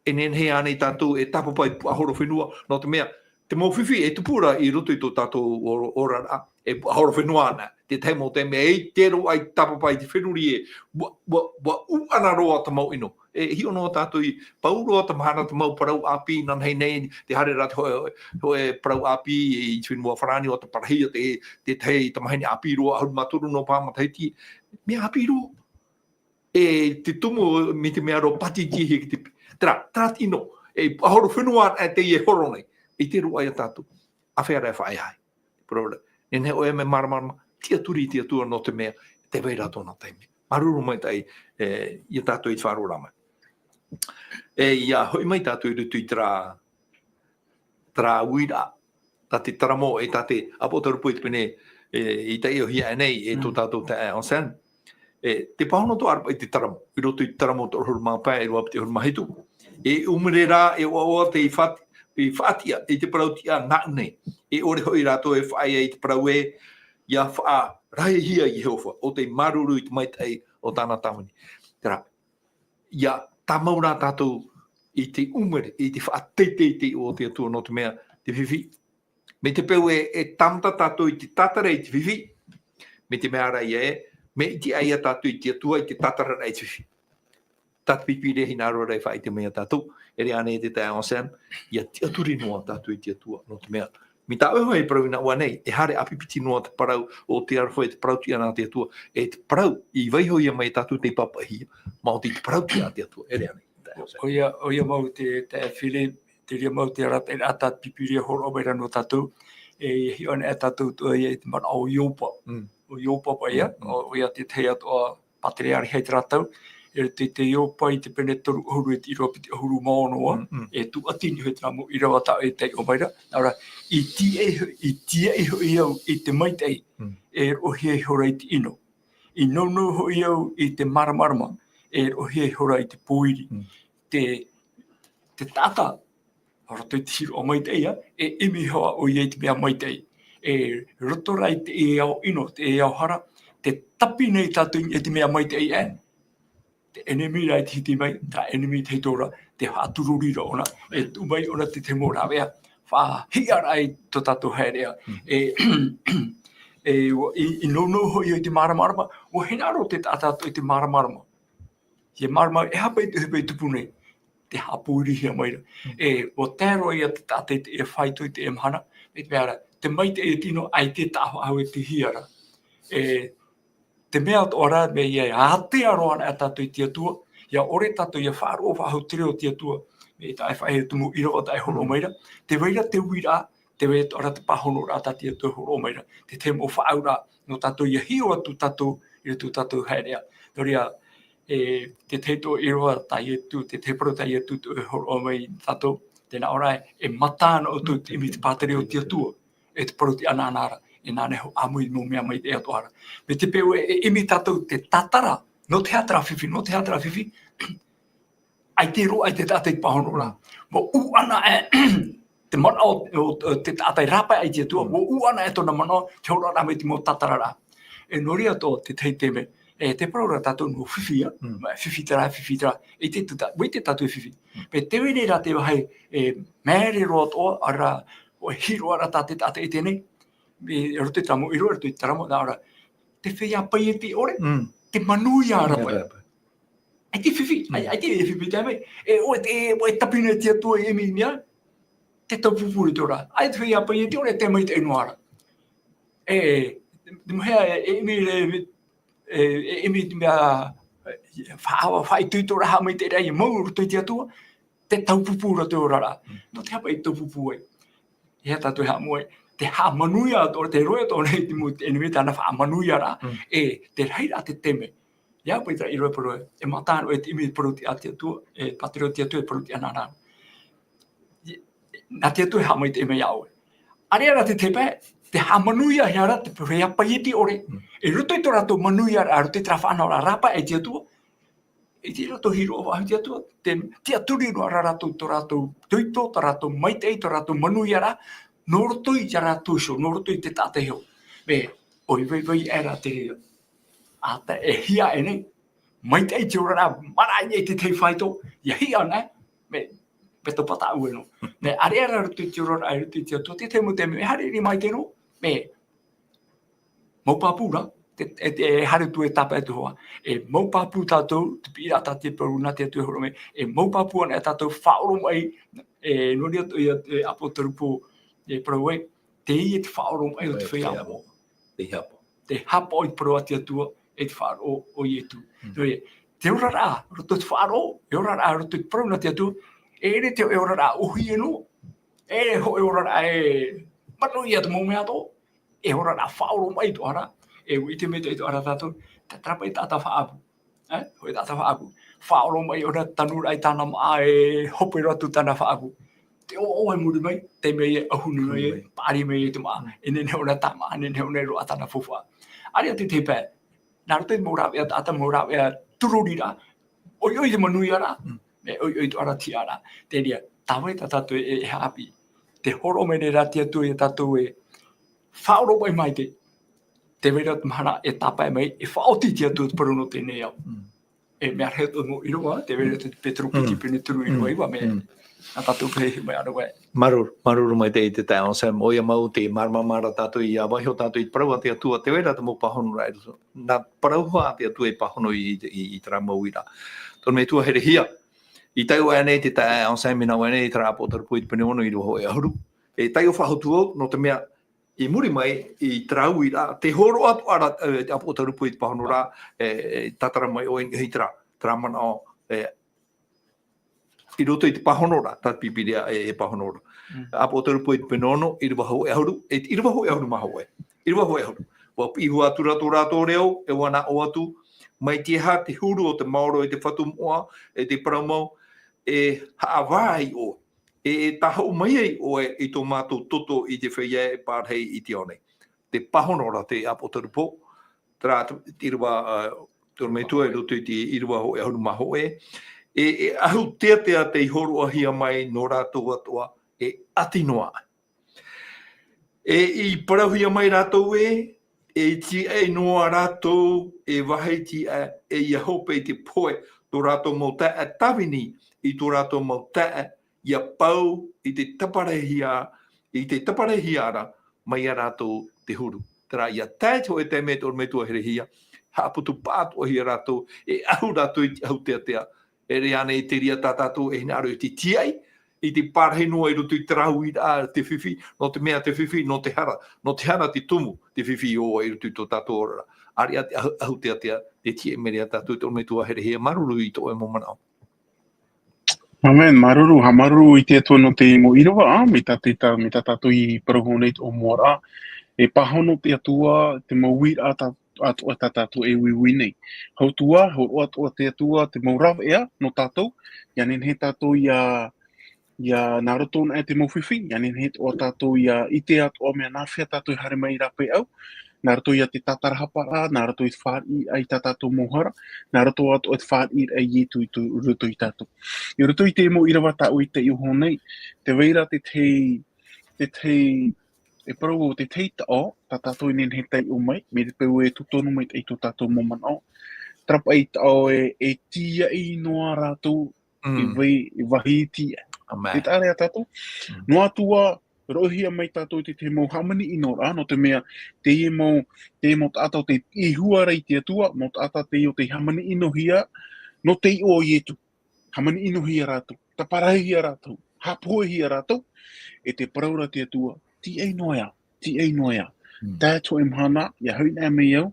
e nehenehe ānei tātou e tāpapa i te puaʻahoro fenua, nō te mea, te mau fifi e tupu ra i roto i tō tātou ora-, oraraʻa, e puaʻahoro fenua ana, te tahi mau taime e ʻite roa i tāpapa i te feruri e, ʻua, ʻua, ʻua ʻūʻana roa te mau ʻino. E hiʻo noa tātou i pau roa te mahana te mau parau ʻāpī, nānahi nei, tē haere ra te hōʻē, hōʻē parau ʻāpī i te fenua Farāni ʻo tē parahia te, te tahi tamahine ʻāpī roa, ʻahuru mā toru nō paha matahiti, mea ʻāpī roa. E te tumu, mai te mea roa pātitihia ki te pi-, terā, terā te ʻino, e puaʻahoro fenua e teie e horo nei, ʻite roa ia tātou, āfea rā e faʻaea ai. Parau ra, e nehenehe ʻoe e mea māramarama, tiʻaturi i te Atua nō te mea, tē vai ra tōna taime. Māuruuru maitaʻi, e, ia tātou i te faʻaroʻo mai. E, ia hoʻi mai tātou i roto i terā, terā uiraʻa, tā te Taramo, e tā te ʻApotarupo i te pene, e, i taiʻohia aʻe nei, e tō Mm. tātou taeaʻe Anselme. E, te pāhono atoʻa ra paʻi te Taramo, i roto i te Taramo toru ʻahuru mā pae, e rua piti ʻahuru mā hitu. E ʻumere rā, e ʻoaʻoa tei faʻat-, tei faʻatiʻa, i te parau tiʻa nāʻu nei. E ʻore hoʻi rātou e faʻaea i te parau ē, ia faʻarahi ia Iehova, ʻo tei māuruuru i te maitaʻi o tāna tāvini. Terā, ia tāmau rā tātou i te ʻumere, i te faʻateitei o te Atua nō te mea te fifi. Mai te peu e, e tāmata tātou i te tātara i te fifi, mai te mea ra ia ē, mea ʻite aʻe ia tātou i te Atua i te tātara ra i te fifi. Tā te Pīpīria hinaʻaro ra e faʻaʻite mai ia tātou, e ʻere ānei te taeaʻe Anselme, ia tiʻaturi noa tātou i te Atua, nō te mea, mai tā ʻoe hoʻi e parau i nā ʻua nei, e haere ʻāpipiti noa te parau o te aroha e te parau tiʻa nā te Atua, e te parau i vaiiho ia mai tātou tei pāpaʻihia, maoti te parau tiʻa a te Atua, e ʻere ānei te taeaʻe Anselme. ʻOia, ʻoia mau te, te fili, te reira mau te arataʻiraʻa tā te Pīpīria e hōroʻa mai ra nō tātou, e hiʻo ana tātou atoʻa ia i te manaʻo o Iopa. Mm. ʻO Iopa paʻi ia, Mm, mm. ʻo, ʻoia te tahi atoʻa pātereareha i terā tau, e te, te Iopa i te pene toru ʻahuru e te ʻīrava piti ʻahuru mā ono ā, Mm, mm. e tūʻati nei hoʻi terā mau ʻīrava tā ʻoe e taiʻo mai ra. Nā ʻō ra, i tiaʻi ho-, i tiaʻi hoʻi au i te maitaʻi, Mm. e roʻohia ihora i te ʻino. I nounou hoʻi au i te māramarama, e roʻohia ihora i te pōiri. Mm. Te, te taʻata, ʻo roto i te hīroʻa maitaʻi ā, e ʻimi hoʻi ʻoia i te mea maitaʻi. E roto rā i teie ao ʻino, teie ao hara, tē tapi nei tātou i te mea maitaʻi ē. Te ʻenemi rā i te hiti mai, terā ʻenemi tahito ra, te faʻatururi ra ʻōna, e tuʻu mai ʻōna te tahi mau rāveʻa, faʻahiʻa ra i tō tātou haereʻa. Mm. E, e, ʻua, i, i nounou hoʻi i te māramarama, ʻua hinaʻaro te taʻata atoʻa i te māramarama. Ia mārama, e aha paʻi te ʻohipa i tupu nei, tē haʻapōirihia mai ra. Mm. E, ʻua tae roa ia te taʻata i te, e faito i teie mahana, mai te mea ra, te maitaʻi e tino, ʻaita e taʻa faʻahauhauhia ra. E, te mea atoʻa rā, mea ia, ātea roa ana tātou i te Atua, ʻia ʻore tātou ʻia faʻaroʻo faʻahou te reo o te Atua, mai tā ʻoe e faʻaea te mau ʻīrava tā ʻoe e hōroʻa Mm. mai ra, tē vai ra te uiraʻa, tē vai atoʻa ra te pāhonoraʻa tā te Atua e hōroʻa mai ra, te tahi mau faʻaauraʻa, nō tātou ʻia hiʻo atu tātou, i roto i tō tātou haereʻa. Nō reira, E te tahi tō ʻiroa tā Ietu, te tahi parau tā Ietu tō e hōroʻa mai tātou, tēnā ʻō ra, e mata ana ʻoutou i te ʻimi i te pātireia o te Atua, e te parau tiʻa anaʻana ra, e nāna e hoʻo ʻāmui i te mau mea maitaʻi atoʻa ra. Mai te peu e, e ʻimi tātou te tātara, nō te aha terā fifi, nō te aha terā fifi, ʻaita roa, ʻaita te taʻata i te pāhono ra. Mau ʻū ana e, te manaʻo o, o te taʻata i rāpae ai te Atua, mau ʻū ana e tōna manaʻo, te hōroʻa ra mai te mau tātara ra. E nō reira tō te tahi taime, e te parau ra tātou nō fifi, ā, Mm. ma-, fifi terā, fifi terā, e te tuta, ʻua ʻite tātou e fifi. Mm. Mai te vai nei rā te vāhi, e, māere roa atoʻa, ʻaore rā, ʻua hiʻo roa rā tā te taʻata i teie nei, i roto i terā mau ʻīrava, i roto i terā mau, nā ʻō ra, te feiā paieti ʻore, Mm. te manuia ra paʻi. ʻAita e fifi, ʻai-, Mm. ʻaita e fifi te mea, e, ʻoe te, ʻoe e tapina i te Atua e ʻimi i te mea, te taupupū i te ora. ʻAita e feiā paieti ʻore, te maitaʻi noa ra. E, te mea, e, e ʻimi, e, e, e ʻimi i te mea, e, fa-, fa-, faʻaitoito ra, haʻamaitaʻi ra, e mau i roto i te Atua, te taupupū ra te oraraʻa. Mm. Nō te aha paʻi e taupupū ai? E aha tātou e haʻamoʻe ai? Te haʻamanuia atoʻa, te rohe atoʻa nei te mau, te ʻenemi, tāna faʻamanuia ra, Mm. e, te rahi ra te taime. E aha paʻi terā ʻīrava parau, e mata ana ʻoe i te ʻimi i te parau tiʻa a te Atua, e pātireia o te Atua, e parau tiʻa anaʻana ra. I-, nā te Atua e haʻamaitaʻi mai iā ʻoe. ʻAreʻa rā te tahi pae, te haʻamanuiahia ra te feiā paieti ʻore. Mm. I roto i tō rātou manuia ra, i roto i terā faʻanahoraʻa rāpae i te Atua, i te rātou hiʻo faʻahou i te Atua, te tiʻaturi noa ra rātou tō rātou toito, tō rātou maitaʻi, tō rātou manuia ra, nō roto ia rātou iho, nō roto i te taʻata iho. Mea, ʻoi vaivai aʻe rā te reira. ʻĀ, tā e hiʻo aʻe nei, maitaʻi te oraraʻa, maraʻa i te tahi faito, ʻia hiʻo ana, mea, mea topa tāʻu ē nō. Mea, ʻareʻa rā roto i te oraraʻa, i roto i te Atua, te tahi mau taime, e haere mai te nō, mea, mau pāpū rā, te, e, e, e haere atu e tāpae atu hoʻi. E mau pāpū tātou, te piʻiraʻa tā te parau nā te Atua e hōroʻa mai, e mau pāpū ana e tātou faʻaoromaʻi, e, nō reira atoʻa, e, ʻĀpotarupo, e, parau ai, teie te faʻaoromaʻi o te Te feiā feiā moʻa. Te haʻapaʻo. Te haʻapaʻo i te parau a te Atua, e te faʻaroʻo o Ietu. Mm. Nō reira, te oraraʻa, roto i te faʻaroʻo, e oraraʻa, roto i te parau nā te Atua, e ʻere te, e oraraʻa ʻōhie noa, e hōʻē oraraʻa e manuia te mau mea atoʻa, e oraraʻa faʻaoromaʻi atoʻa ra, e ʻua ʻite maitaʻi atoʻa ra tātou, te, terā paʻi taʻata faʻaʻapu. E, hōʻē taʻata faʻaʻapu. Faʻaoromaʻi ʻōna, tanuraʻa i tāna māʻa, e hope roa atu tāna faʻaʻapu. Te ʻoaʻoa i muri mai, tae mai e ʻahuru mai, Mai. paʻari mai i te māʻa, Mm. e nehenehe ʻōna e tāmāʻa, e nehenehe ʻōna e roaʻa tāna faufaʻa. ʻAreʻa te tahi pae, nā roto i te mau rāveʻa taʻata, mau rāveʻa tūrori ra, ʻoiʻoi te manuia ra, Mm. e ʻoiʻoi atoʻa ra te hiʻo ra. Te reira, tā vai tā tātou e, e haʻapiʻi. Te hōroʻa mai nei rā te Atua iā tātou ē, faʻaoromaʻi maitaʻi. Tē vai ra te mahana e tāpae mai, e faʻaoti te Atua te parau nō teie nei ao. Mm. E mea rahi atoʻa mau ʻīrava, tē vai ra te Petero piti Mm. pene toru ʻīrava Mm. iva, mea, Mm. nā tātou paʻi mai ʻānō vai. Māuruuru, māuruuru maitaʻi i te taeaʻe Anselme, ʻoia mau te māramarama ra tātou ʻia vaiiho tātou i te parau a te Atua, tē vai ra te mau pāhonoraʻa i roto. Nā parau hoʻi a te Atua e pāhono i, i, i terā mau uiraʻa. Tō te metua herehia, i tae ʻoe nei te taeaʻe Anselme, nā ʻoe nei i terā ʻĀpotarupo i te pene ono, ʻīrava hōʻē ʻahuru. E taiʻo faʻahou atu au, nō te mea, i muri mai, i terā uiraʻa, te hōroʻa atoʻa ra, e, te ʻĀpotarupo i te pāhonoraʻa, e, e, tātara mai ʻoe i terā, terā manaʻo, e, i roto i te pāhonoraʻa, tā te Pīpīria e, e pāhonoraʻa. Mm. ʻĀpotarupo i te pene ono, ʻīrava hōʻē ʻahuru, e, ʻīrava hōʻē ʻahuru mā hōʻē. ʻĪrava hōʻē ʻahuru. ʻUa piʻi atu ra tō rātou reo, e ʻua nā ʻō atu, mai te aha te huru o te maoro e te fatu moʻa, e te parau mau, e haʻavā ai ʻoe. E, e tāhoʻo mai ai ʻoe i tō mātou toto i te feiā e pārahi i te ao nei. Te pāhonoraʻa te ʻĀpotarupo, terā te ʻīrava, ā, tō te metua i roto i te ʻīrava hōʻē ʻahuru mā hōʻē. E, e ʻahu teatea tei hōroʻahia mai nō rātou atoʻa, e ʻati noa. E i parauhia mai rātou ē, e tīaʻi noa rātou, e vāhi tīaʻi, e ʻia hope i te pohe, tō rātou mau taeaʻe tāvini, i tō rātou mau taeaʻe, ʻia pau i te taparahihia, i te taparahihia ra, mai ia rātou te huru. Terā, ʻia tae te hōʻē taime tō te metua herehia, haʻaputupaʻa atoʻahia rātou, e ʻahu rātou i te ʻahu teatea, e ʻere ānei te reira tā tātou e hinaʻaro i te tīaʻi, i te pārahi noa i roto i terā uiraʻa te fifi, nō te mea te fifi, nō te hara, nō te hara te tumu, te fifi i ʻō ai i roto i tō tātou oraraʻa. ʻAreʻa te ʻahu, ʻahu teatea, te tīaʻi mai ra tātou tō te metua herehia, māuruuru i tō ʻoe mau manaʻo. Amen, māuruuru, haʻamāuruuru i te Atua nō te mau ʻīrava, ā, mai tā te, tā, mai tā tātou i parau nei tō ʻoe mau ra. E pāhono te Atua, te mau uiraʻa tā atoʻa tā tātou e uiui nei. Hautua, hōroʻa atoʻa te Atua te mau rāveʻa nō tātou, ʻia nehenehe tātou ʻia, ʻia nā roto nā te mau fifi, ʻia nehenehe atoʻa tātou ʻia ʻite atoʻa mea nāhea tātou e haere mai i rāpae au, nā roto ia te tātarahapa, nā roto i te fāriʻi i tā tātou mau hara, nā roto atoʻa i te fāriʻi i Ietu i tō, i roto ia tātou. I roto i te mau ʻīrava tāʻu i taiʻo nei, tē vai ra te tahi, te tahi, e parau au te tahi taʻo, tā tātou e nehenehe e taiʻo mai, mai te peu e totonu mai i tō tātou mau manaʻo. Terā paʻi taʻo e, e tīaʻi noa rātou, e Mm. vai, e vāhi tīaʻi. Amen. Te taʻa ra ia tātou. Mm. Noa atu ā, roʻohia mai tātou i te, te mau hāmani ʻino ra, nō te mea, teie mau, teie mau taʻata tei hua ra i te Atua, mau taʻata teie tei hāmani ʻinohia, nō te iʻoa o Ietu. Hāmani ʻinohia rātou, tāparauhia rātou, haʻapohehia rātou, e tē parau ra te Atua, tīaʻi noa ia, tīaʻi noa ia. Mm. Tae atu e mahana, ʻia hoʻi noa mai au,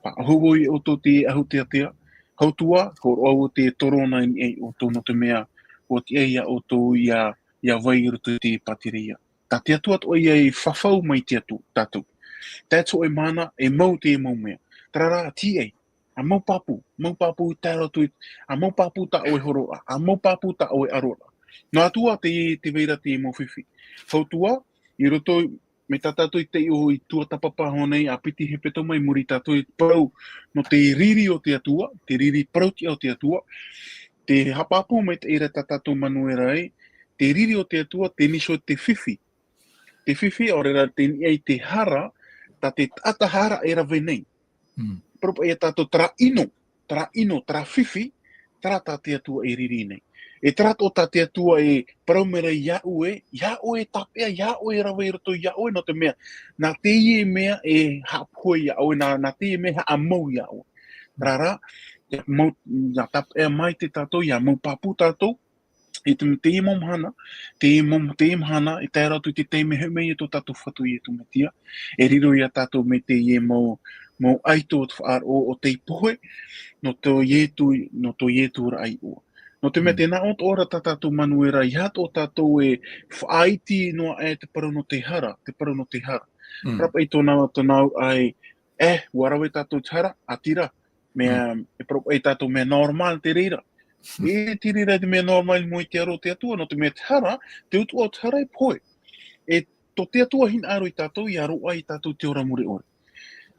faʻahou vau ia ʻoutou i te ʻahu teatea, hautua, hōroʻa au te torona i niʻa ia ʻoutou nō te mea, ʻua tiʻa ia ʻoutou ʻia, ʻia vai i roto i te pātireia. Tā te Atua atoʻa ia e fafau mai te Atua, tātou. Tae atu e mahana, e mau te mau mea. Terā rā, tīaʻi, ʻa mau pāpū, mau pāpū i tae roto i, ʻa mau pāpū tā ʻoe hōroʻa, ʻa mau pāpū tā ʻoe ʻaroraʻa. Noa atu ā te, tē vai ra te mau fifi. Hautua, i roto, mai tā tātou i taiʻo i tuatāpapa hoʻi nei, ʻa piti hepetoma i muri tātou i parau, nō te riri o te Atua, te riri parau-tiʻa o te Atua, tē haʻapāpū maitaʻi ra tā tātou Manuera ē, te riri o te Atua, tē nīsō te fifi. Te fifi, ʻaore rā te niʻa i te hara, tā te taʻata hara e rave nei. Mm. Parau paʻi ia tātou terā ʻino, terā ʻino, terā fifi, terā tā te Atua e riri nei. E terā atoʻa tā te Atua e parau mai ra iā ʻoe, iā ʻoe e tāpeʻa, iā ʻoe e rave i roto iā ʻoe, nō te mea, nā teie mea e haʻapohe iā ʻoe, nā, nā teie mea e haʻamau iā ʻoe. Terā rā, ʻia mau, ʻia tāpeʻa maitaʻi tātou, ʻia mau pāpū tātou, i te, teie mau mahana, teie mau, teie mahana, e tae roto i te taime e hoʻi mai ai tō tātou Fatu Ietu Metia, e riro ia tātou mai teie mau, mau ʻaito o te faʻaroʻo o tei pohe, nō tō Ietu, nō tō Ietu ra iʻoa. Nō te mea Mm. tē nā ʻō atoʻa ra tā tātou Manuera, ʻeiaha atoʻa tātou e faʻaiti noa aʻe te parau nō te hara, te parau nō te hara. Mm. Terā paʻi tōna, tōna auraʻa ē, e, ʻua rave tātou te hara, ʻaita rā, mea, Mm. e parau paʻi tātou mea normal te reira. Mm. E te reira te mea normal i mua i te aro o te Atua, nō te mea te hara, te utuʻa o te hara e pohe. E tō te Atua hinaʻaro ia tātou, ʻia roaʻa ia tātou i te ora mure ʻore.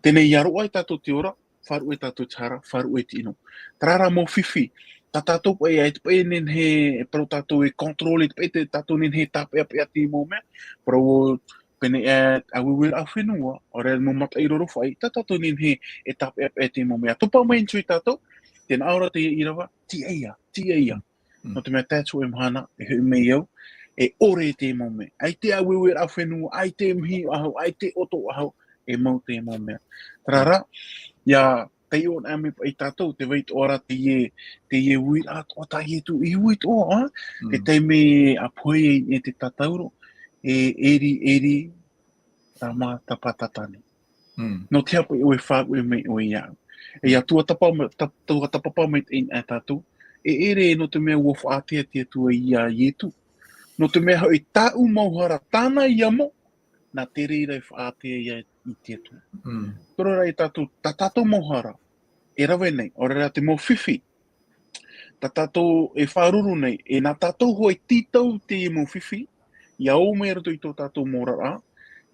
Teie nei ʻia roaʻa ia tātou i te ora, faʻaruʻe tātou i te hara, faʻaruʻe i te ʻino. Terā rā mau fifi, tā tātou paʻi, ʻaita paʻi e nehenehe, e parau tātou e contrôle, ʻaita paʻi te tātou e nehenehe e tāpeʻapeʻa i te mau mea, parau ʻo pēnei ā, ʻāueueraʻa fenua, ʻaore rā mau mataʻi rorofaʻi, tā tātou e nehenehe e tāpeʻapeʻa i te mau mea. Topa mai atu ia tātou, tē nā ʻō ra te ʻīrava, tīaʻi ia, tīaʻi ia. Mm. Nō te mea tae atu e mahana, e hoʻi mai au, e ʻore i te mau mea. ʻAita e ʻāueueraʻa fenua, ʻaita e mihi faʻahou, ʻaita e ʻoto faʻahou, e mau te mau mea. Terā rā, ʻia taiʻo noa mai paʻi tātou, tē vai atoʻa ra teie, teie uiraʻa atoʻa tā Ietu, e ui atoʻa, ā? Mm. Te taime ʻa pohe ai e te tātauro, e ʻeri, ʻeri, rama, tapa, tatane. Mm. Nō te aha paʻi ʻoe e faʻaruʻe mai ʻoe iāʻu. E ʻia tuatāpa-, ta-, tuatāpapa maitaʻi anaʻe tātou, e ʻere nō te mea ʻua faʻaātea te Atua ia Ietu. Nō te mea hoʻi tāʻu mau hara tāna ia mau, nā te reira e faʻaātea ia i te Atua. Mm. Terā rā ia tātou, tā tātou mau hara, e rave nei, ʻaore rā te mau fifi, tā tātou e faʻaruru nei, e nā tātou hoʻi e tītau i te mau fifi, ʻia ō mai roto i tō tātou mau oraraʻa,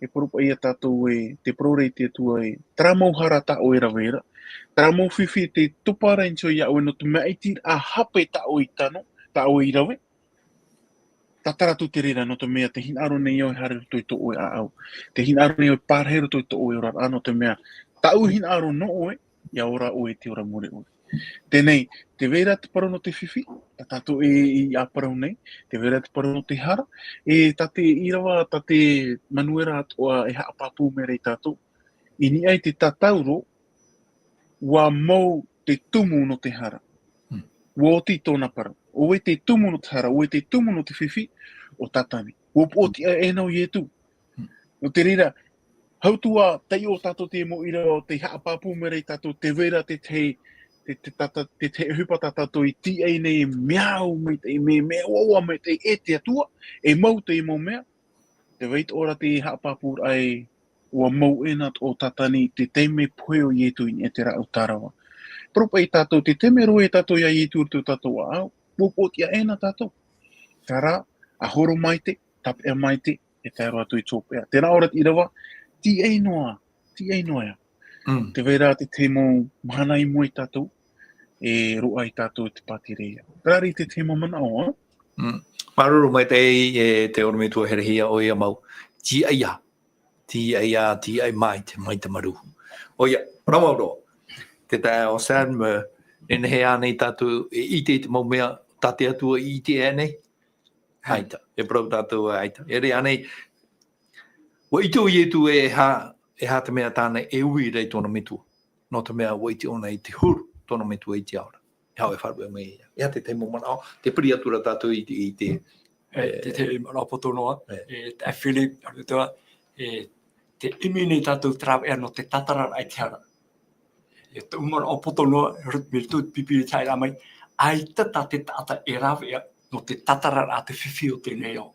e parau paʻi ia tātou ē, tē parau ra te Atua ē, terā mau hara tā ʻoe e rave ra, terā mau fifi tē topa ra atu iā ʻoe nō te mea ʻaita rā hape tā ʻoe i tano, tā ʻoe i rave, tātara atu te reira, nō te mea tē hinaʻaro nei au e haere roto i tō ʻoe ʻāʻau. Tē hinaʻaro nei au e pārahi roto i tō ʻoe oraraʻa, nō te mea tāʻu hinaʻaro nō ʻoe, ʻia ora ʻoe i te ora mure ʻore. Teie nei, tē vai ra te parau nō te fifi, tā tātou e, e ʻāparau nei, tē vai ra te parau nō te hara, e tā te ʻīrava, tā te Manuera atoʻa e haʻapāpū mai ra ia tātou. I niʻa i te tātauro, ʻua mau te tumu nō te hara. Hmm. ʻUa oti tōna parau. ʻO vai te tumu nō te hara, ʻo vai te tumu nō te fifi, ʻo Tātane. ʻUa poʻotiʻa ʻē nō Ietu. Hmm. Nō te reira, hau atu ā, taiʻo tātou i te mau ʻīrava ʻo tē haʻapāpū mai ra ia tātou, tē vai ra te tahi, te, te, tā, tā, te tahi ʻohipa tā tātou e tīaʻi nei, e mea au maitaʻi, mea, mea ʻoaʻoa maitaʻi e te Atua, e mau te mau mea, tē vai atoʻa ra te haʻapāpūraʻa e ʻua mau ʻē nā tō Tātani te taime pohe o Ietu i niʻa i te rāʻau tārava. Parau paʻi tātou, te taime roa e tātou iā Ietu i roto i tō tātou ʻāʻau, ʻua pōtiʻa ʻē nā tātou. Terā, ʻa horo maite, tāpeʻa maite, e tae roa atu i tō peʻa. Terā ʻōrā te ʻīrava, tīaʻi noa, tīaʻi noa ia. Mm. Tē vai ra te tahi mau mahana i mua ia tātou, e roaʻa ia tātou i te pātireia. Terā te tahi mau manaʻo, ā? Mm. Māuruuru maitaʻi e te ʻorometua Herehia, ʻoia mau. Tīaʻi ia. Tīaʻi ia, tīaʻi maite, maite māuruuru. ʻOia, parau mau roa. Te taeaʻe Sam, e, e nehenehe ānei tātou e ʻite i te mau mea tā te Atua i ʻite aʻe nei? ʻAita, e parau tātou ʻaita. E ʻere ānei, ʻua ʻite ʻo Ietu e aha, e aha te mea tāna e ui ra i tōna metua. Nō te mea ʻua ʻite ʻōna i te huru tōna metua i te ao ra. E aha e faʻaruʻe mai ai. E aha te tahi mau manaʻo, tē piri atu ra tātou i te, i te, E, e, te, te manaʻo poto noa, E. e, te Philip, ʻaore atoʻa, e, te ʻimi nei tātou te rāveʻa nō te tātararaʻa i te hara. E, te manaʻo poto noa, rit-, mai roto i te pīpīria i tae ra mai, ʻaita tā te taʻata e rāveʻa nō te tātararaʻa te fifi o teie nei ao.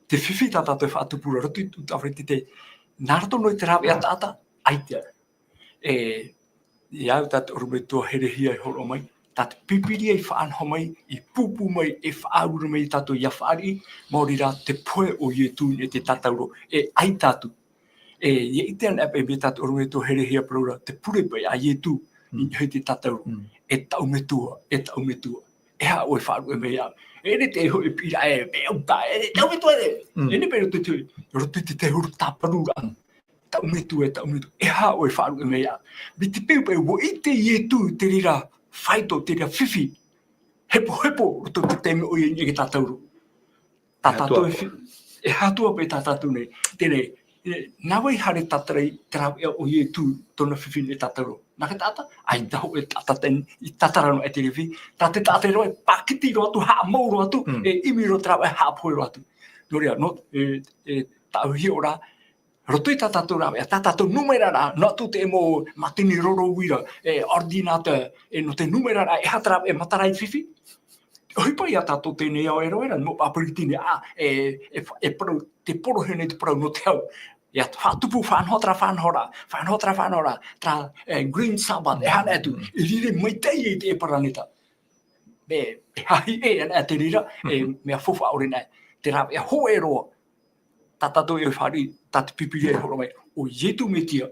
Te fifi tā tātou e faʻatupu ra, roto i te ʻūtaʻa faʻaʻite, nā roto noa i te rāveʻa taʻata, ʻaita. E, ia au tā te ʻorometua Herehia i hōroʻa mai, tā te pīpīria i faʻanaho mai, i pūpū mai, e faʻaʻamu mai ia tātou ʻia fāriʻi, maori rā te pohe o Ietu i te tātauro, e ʻaita atu. E, ʻia ʻite anaʻe paʻi mai tā te ʻorometua Herehia parau ra, te pure paʻi a Ietu, Mm. i niʻa i te tātauro. Mm. E tāʻu metua, e tāʻu metua. E aha ʻoe e faʻaruʻe mai iāʻu? E ʻere te hoʻi e piʻi ra e, e au tā, e tāʻu metua e. Mm. E nehenehe paʻi roto i te, roto i te, te huru tāparu ra. Mm. Tāʻu metua, e tāʻu metua. E aha ʻoe e faʻaruʻe mai iāʻu? Mai te peu paʻi, ʻua ʻite Ietu i te reira faito, te reira fifi. Hepohepo, roto i te taime ʻoia i niʻa i te tātauro. Tā E tātou atoʻa. e fi-, e aha atoʻa paʻi tā tātou nei. Teie, e, nā vai haere tātara i te rāveʻa o Ietu tōna fifi i te tātauro? Nā te taʻata, ʻaita hōʻē taʻata tei, i tātara noa i te fifi. Tā te taʻata roa, e pākiti roa atu, haʻamau roa atu, Mm. e ʻimi roa te rāveʻa, haʻapohe roa atu. Nō reira, nō, e, e, tāʻu hiʻoraʻa, roto i tā tātou rāveʻa, tā tātou nūmera ra, noa atu te mau mātini roro uira, e, ordinateur, e, nō te nūmera ra, e aha te rāveʻa e matara ai te fifi. ʻOhipa ia tātou teie nei ao e rave ra, mau pāpū ritini, ā, e, e, e parau, te porohia nei te parau nō te hau. ʻIa faʻatupu, faʻanaho terā faʻanahoraʻa, faʻanaho terā faʻanahoraʻa, terā, e, Green Sabbath, e aha atu, e riro maitaʻi i te paraneta. E, e hahi e ana te reira, e, Mm. mea faufaʻa ʻore nei. Te rāveʻa hōʻē roa, tā tātou e fāriʻi, tā te pīpīria e hōroʻa mai, ʻo Ietu Metia,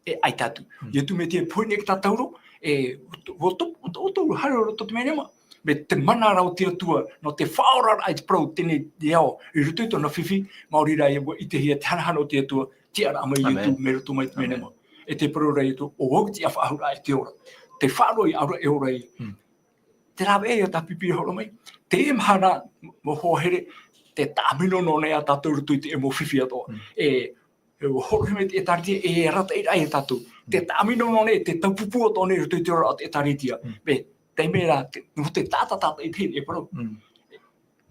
e ʻaita atu. Mm. Ietu Metia e pohe nei i te tātauro, e, ʻo tō, ʻo tō, ʻo tō, haere roto i te menemā. Mai te mana ra o te Atua, nō te faʻaoraraʻa i te parau teie nei ao, i roto i tōna fifi, maori rā ʻua ʻitehia te hanahana o te Atua, tiʻaraʻa mai Ietu, Amen. mai roto mai te Amen. menemā. E te parau ra Ietu, ʻo au te tiʻafaʻahouraʻa e te ora. Te faʻaroʻo i ʻaore e ora ia. Mm. Te rāveʻa ia tā pīpīria e hōroʻa mai. Teie mahana, mau hoa here, tē tāmino noa nei ā tātou i roto i te mau fifi atoʻa. Mm. E, e hōroʻahia mai te ʻĒtārētia, e arataʻiraʻa ia tātou. Tē Mm. tāmino noa nei, tē taupupū atoʻa nei i roto i te oraraʻa o te ʻĒtārētia. Mm. Mai te mea ra, te, nō te taʻata tātaʻitahi e parau. Mm.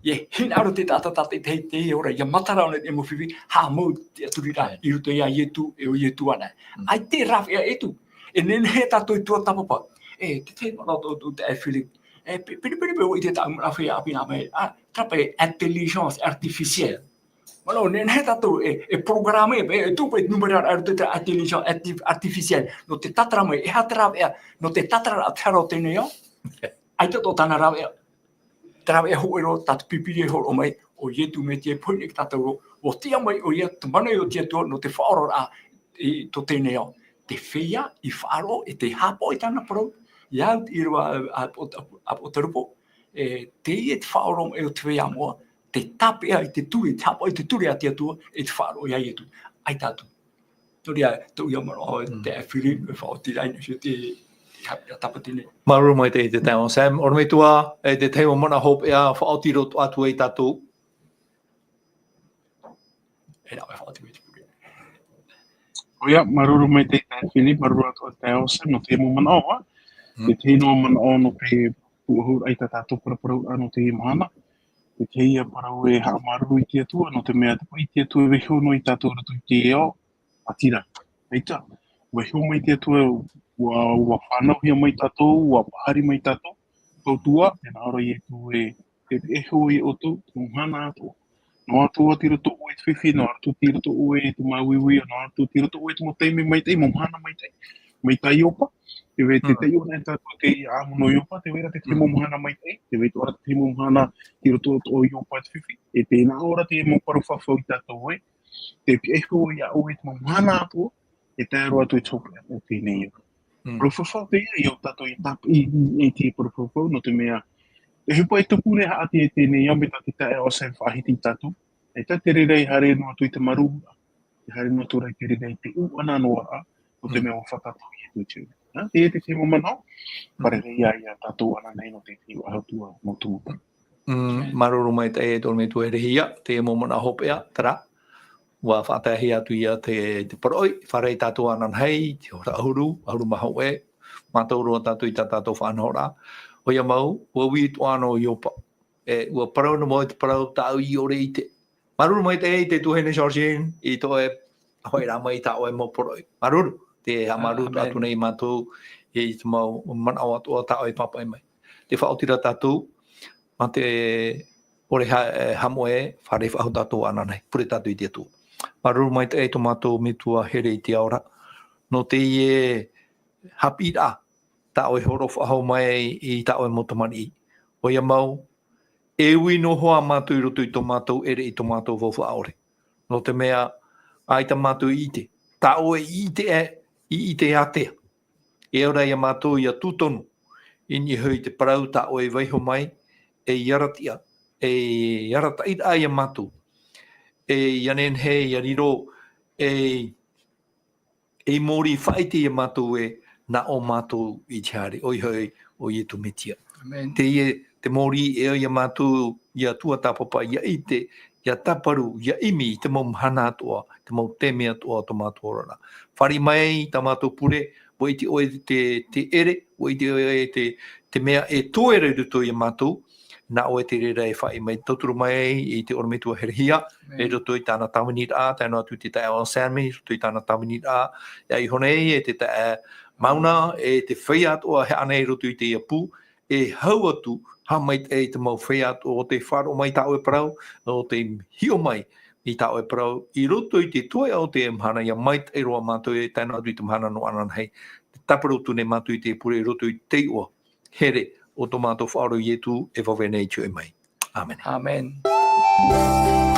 E hinaʻaro te taʻata tātaʻitahi i teie ora, ʻia matara ʻōna i te mau fifi, haʻamau te ʻaturi ra, Right. i roto ia Ietu, e ʻo Ietu anaʻe. Mm. ʻAita e rāveʻa atu. E nehenehe tātou i tuatāpapa. E, te tahi manaʻo tō, tō te ʻāʻai Philip. E, pe-, pene, pene, pene, ʻua ʻite tāʻu manaʻo feiā ʻāpī nā mai. Ā, terā paʻi intelligence artificielle. Manaʻo, nehenehe tātou e, e programme, e, e tupu paʻi nūmera ra i roto i te intelligence arti-, artificielle. Nō te tātara mai, e aha te rāveʻa, nō te tātara ra te hara o teie nei ao. ʻAita atoʻa tāna rāveʻa. Te rāveʻa hōʻē roa, tā te pīpīria e hōroʻa mai, ʻo Ietu Metia e pohe nei i te tātauro, ʻua tiʻa mai ʻoia, te mana o te Atua, nō te faʻaoraraʻa i tō teie nei ao. Te feiā i faʻaroʻo, e tē haʻapaʻo i tāna parau, ia au te ʻīrava a, a, a, a, a Tarupo, e, teie te faʻaoromaʻi o te feiā moʻa, te tāpeʻa i te ture, te haʻapaʻo i te ture a te Atua, e te faʻaroʻo ia Ietu. ʻAita atu. Nō reira, tōʻu ia manaʻo, Mm. te ʻāʻai Philip, e faʻaoti ra i niʻa i te, te haʻapiʻiraʻa tāpati nei. Māuruuru maitaʻi te taeaʻe Sam, ʻorometua, e te tahi mau manaʻo hopeʻa, faʻaoti roa atu ai tātou. E nā, e faʻaoti mai te pure. ʻOia, māuruuru maitaʻi te taeaʻe Philip, māuruuru atu te taeaʻe Sam, nō te mau manaʻo, ā. Mm. Te tahi noa manaʻo nō te pūʻohu ai tā tātou paraparau, ā, nō teie mahana. Te tahi ia parau e haʻamāuruuru i te Atua, nō te mea te paʻi te Atua e vaiiho noa ia tātou i roto i te ao, ʻaita rā. ʻAita, vaiiho mai te Atua, ʻua, ʻua fānauhia mai tātou, ʻua pāhari mai tātou, tautua, tē nā ʻō ra Ietu e, e, e vaiiho ia ʻoutou, te mau mahana atoʻa. Noa atu ā tei roto ʻoe te fifi, noa atu tei roto ʻoe te māuiui, noa atu tei roto ʻoe te mau taime maitaʻi, mau mahana maitaʻi. Mai tā Iopa, tē vai ra te taiʻo nei tātou i te ʻāʻamu nō Iopa, tē vai ra te tahi mau mahana maitaʻi, tē vai ra te tahi mau mahana tei roto atoʻa o Iopa te fifi. E tē nā ʻō ra te mau parau fafau ia tātou ē, tē pihaʻi iho ia ʻoe i te mau mahana atoʻa, e tae roa atu i te hopeʻa o teie nei ao. Parau fafau teie ia tātou e tāpaʻo i, i, i te parau fafau, nō te mea, te ʻohipa e tupu nei haʻati e teie nei ao, mai tā te taeaʻe Sam faʻahiti ia tātou. E tā te reira e haere noa atu i te māuruuru, e haere noa atu ra i te reira i te ʻūʻana noa, nō te mea ʻua fātata ʻo Ietu i te ʻūʻana. Nā, teie te tahi mau manaʻo, fārerei ia, ia tātou ananahi nō te, te ʻahu atu ā, nō te mau parau. Mm, māuruuru maitaʻi e te ʻorometua herehia, te mau manaʻo hopeʻa, terā. ʻUa faʻatae atu ia te, te parau, fārerei tātou ananahi, te hora ʻahuru, ʻahuru mā hōʻē, mātau roa tātou i tā tātou faʻanahoraʻa. ʻOia mau, ʻua ui atoʻa ʻo Iopa. E, ʻua parau noa mau i te parau tāʻu i ʻore i ʻite. Māuruuru maitaʻi te tuahine Georgine, i tō ʻoe, hoʻi rā mai i tā ʻoe mau parau. Māuruuru, tē haʻamāuruuru atu nei mātou, i te mau manaʻo atoʻa tā ʻoe i pāpaʻi mai. Tē faʻaoti ra tātou, mā te ʻore ha-, e, haʻamoʻe, fārerei faʻahou tātou ananahi, pure tātou i te Atua. Māuruuru maitaʻi tō mātou Metua here i te ao ra, nō teie haʻapiʻiraʻa, tā ʻoe hōroʻa faʻahou mai i tā ʻoe mau tamariʻi. ʻOia mau, e ui noa hoʻi mātou i roto i tō mātou ʻere i tō mātou faufaʻa ʻore. Nō te mea, ʻaita mātou i ʻite, tā ʻoe i ʻite e, i ʻite ātea. E ora ia mātou ia tūtonu, i niʻa hoʻi i te parau tā ʻoe i vaiiho mai, ei arataʻi, ei arataʻiraʻa ia mātou. Ei nehenehe, ia riro, ei, ei mōrī faʻaʻite ia mātou ē, nā ʻō mātou i te haere, ʻoia hoʻi, ʻo Ietu Metia. Amen. Teie, te mōrī e ʻoe ia mātou, ia tuatāpapa, ia ʻite, ia tāparu, ia ʻimi i te mau mahana atoʻa, te mau taime atoʻa o tō mātou oraraʻa. Fāriʻi mai tā mātou pure, ʻua ʻite ʻoe te, te ʻere, ʻua ʻite ʻoe te, te mea e toe ra i roto ia mātou, nā ʻoe te reira e faʻaʻī mai, tauturu mai i te ʻorometua herehia, i roto i tāna tāviniraʻa, tae noa atu i te taeaʻe Sam, i roto i tāna tāviniraʻa, ia iho nei, e te taeaʻe Mauna, e te feiā atoʻa e haʻa nei i roto i teie pū, e hau atu, haʻamaitaʻi i te mau feiā atoʻa o tē faʻaroʻo mai tā ʻoe parau, o tē hiʻo mai i tā ʻoe parau, i roto i te tuaʻi o te mahana, ia maitaʻi roa mātou e tae noa atu i te mahana nō ananahi, tē tāparu atu nei mātou i te pure i roto i te iʻoa here o tō mātou Faʻaora ʻo Ietu e vave nei i te hoʻi mai. Amen. Amen.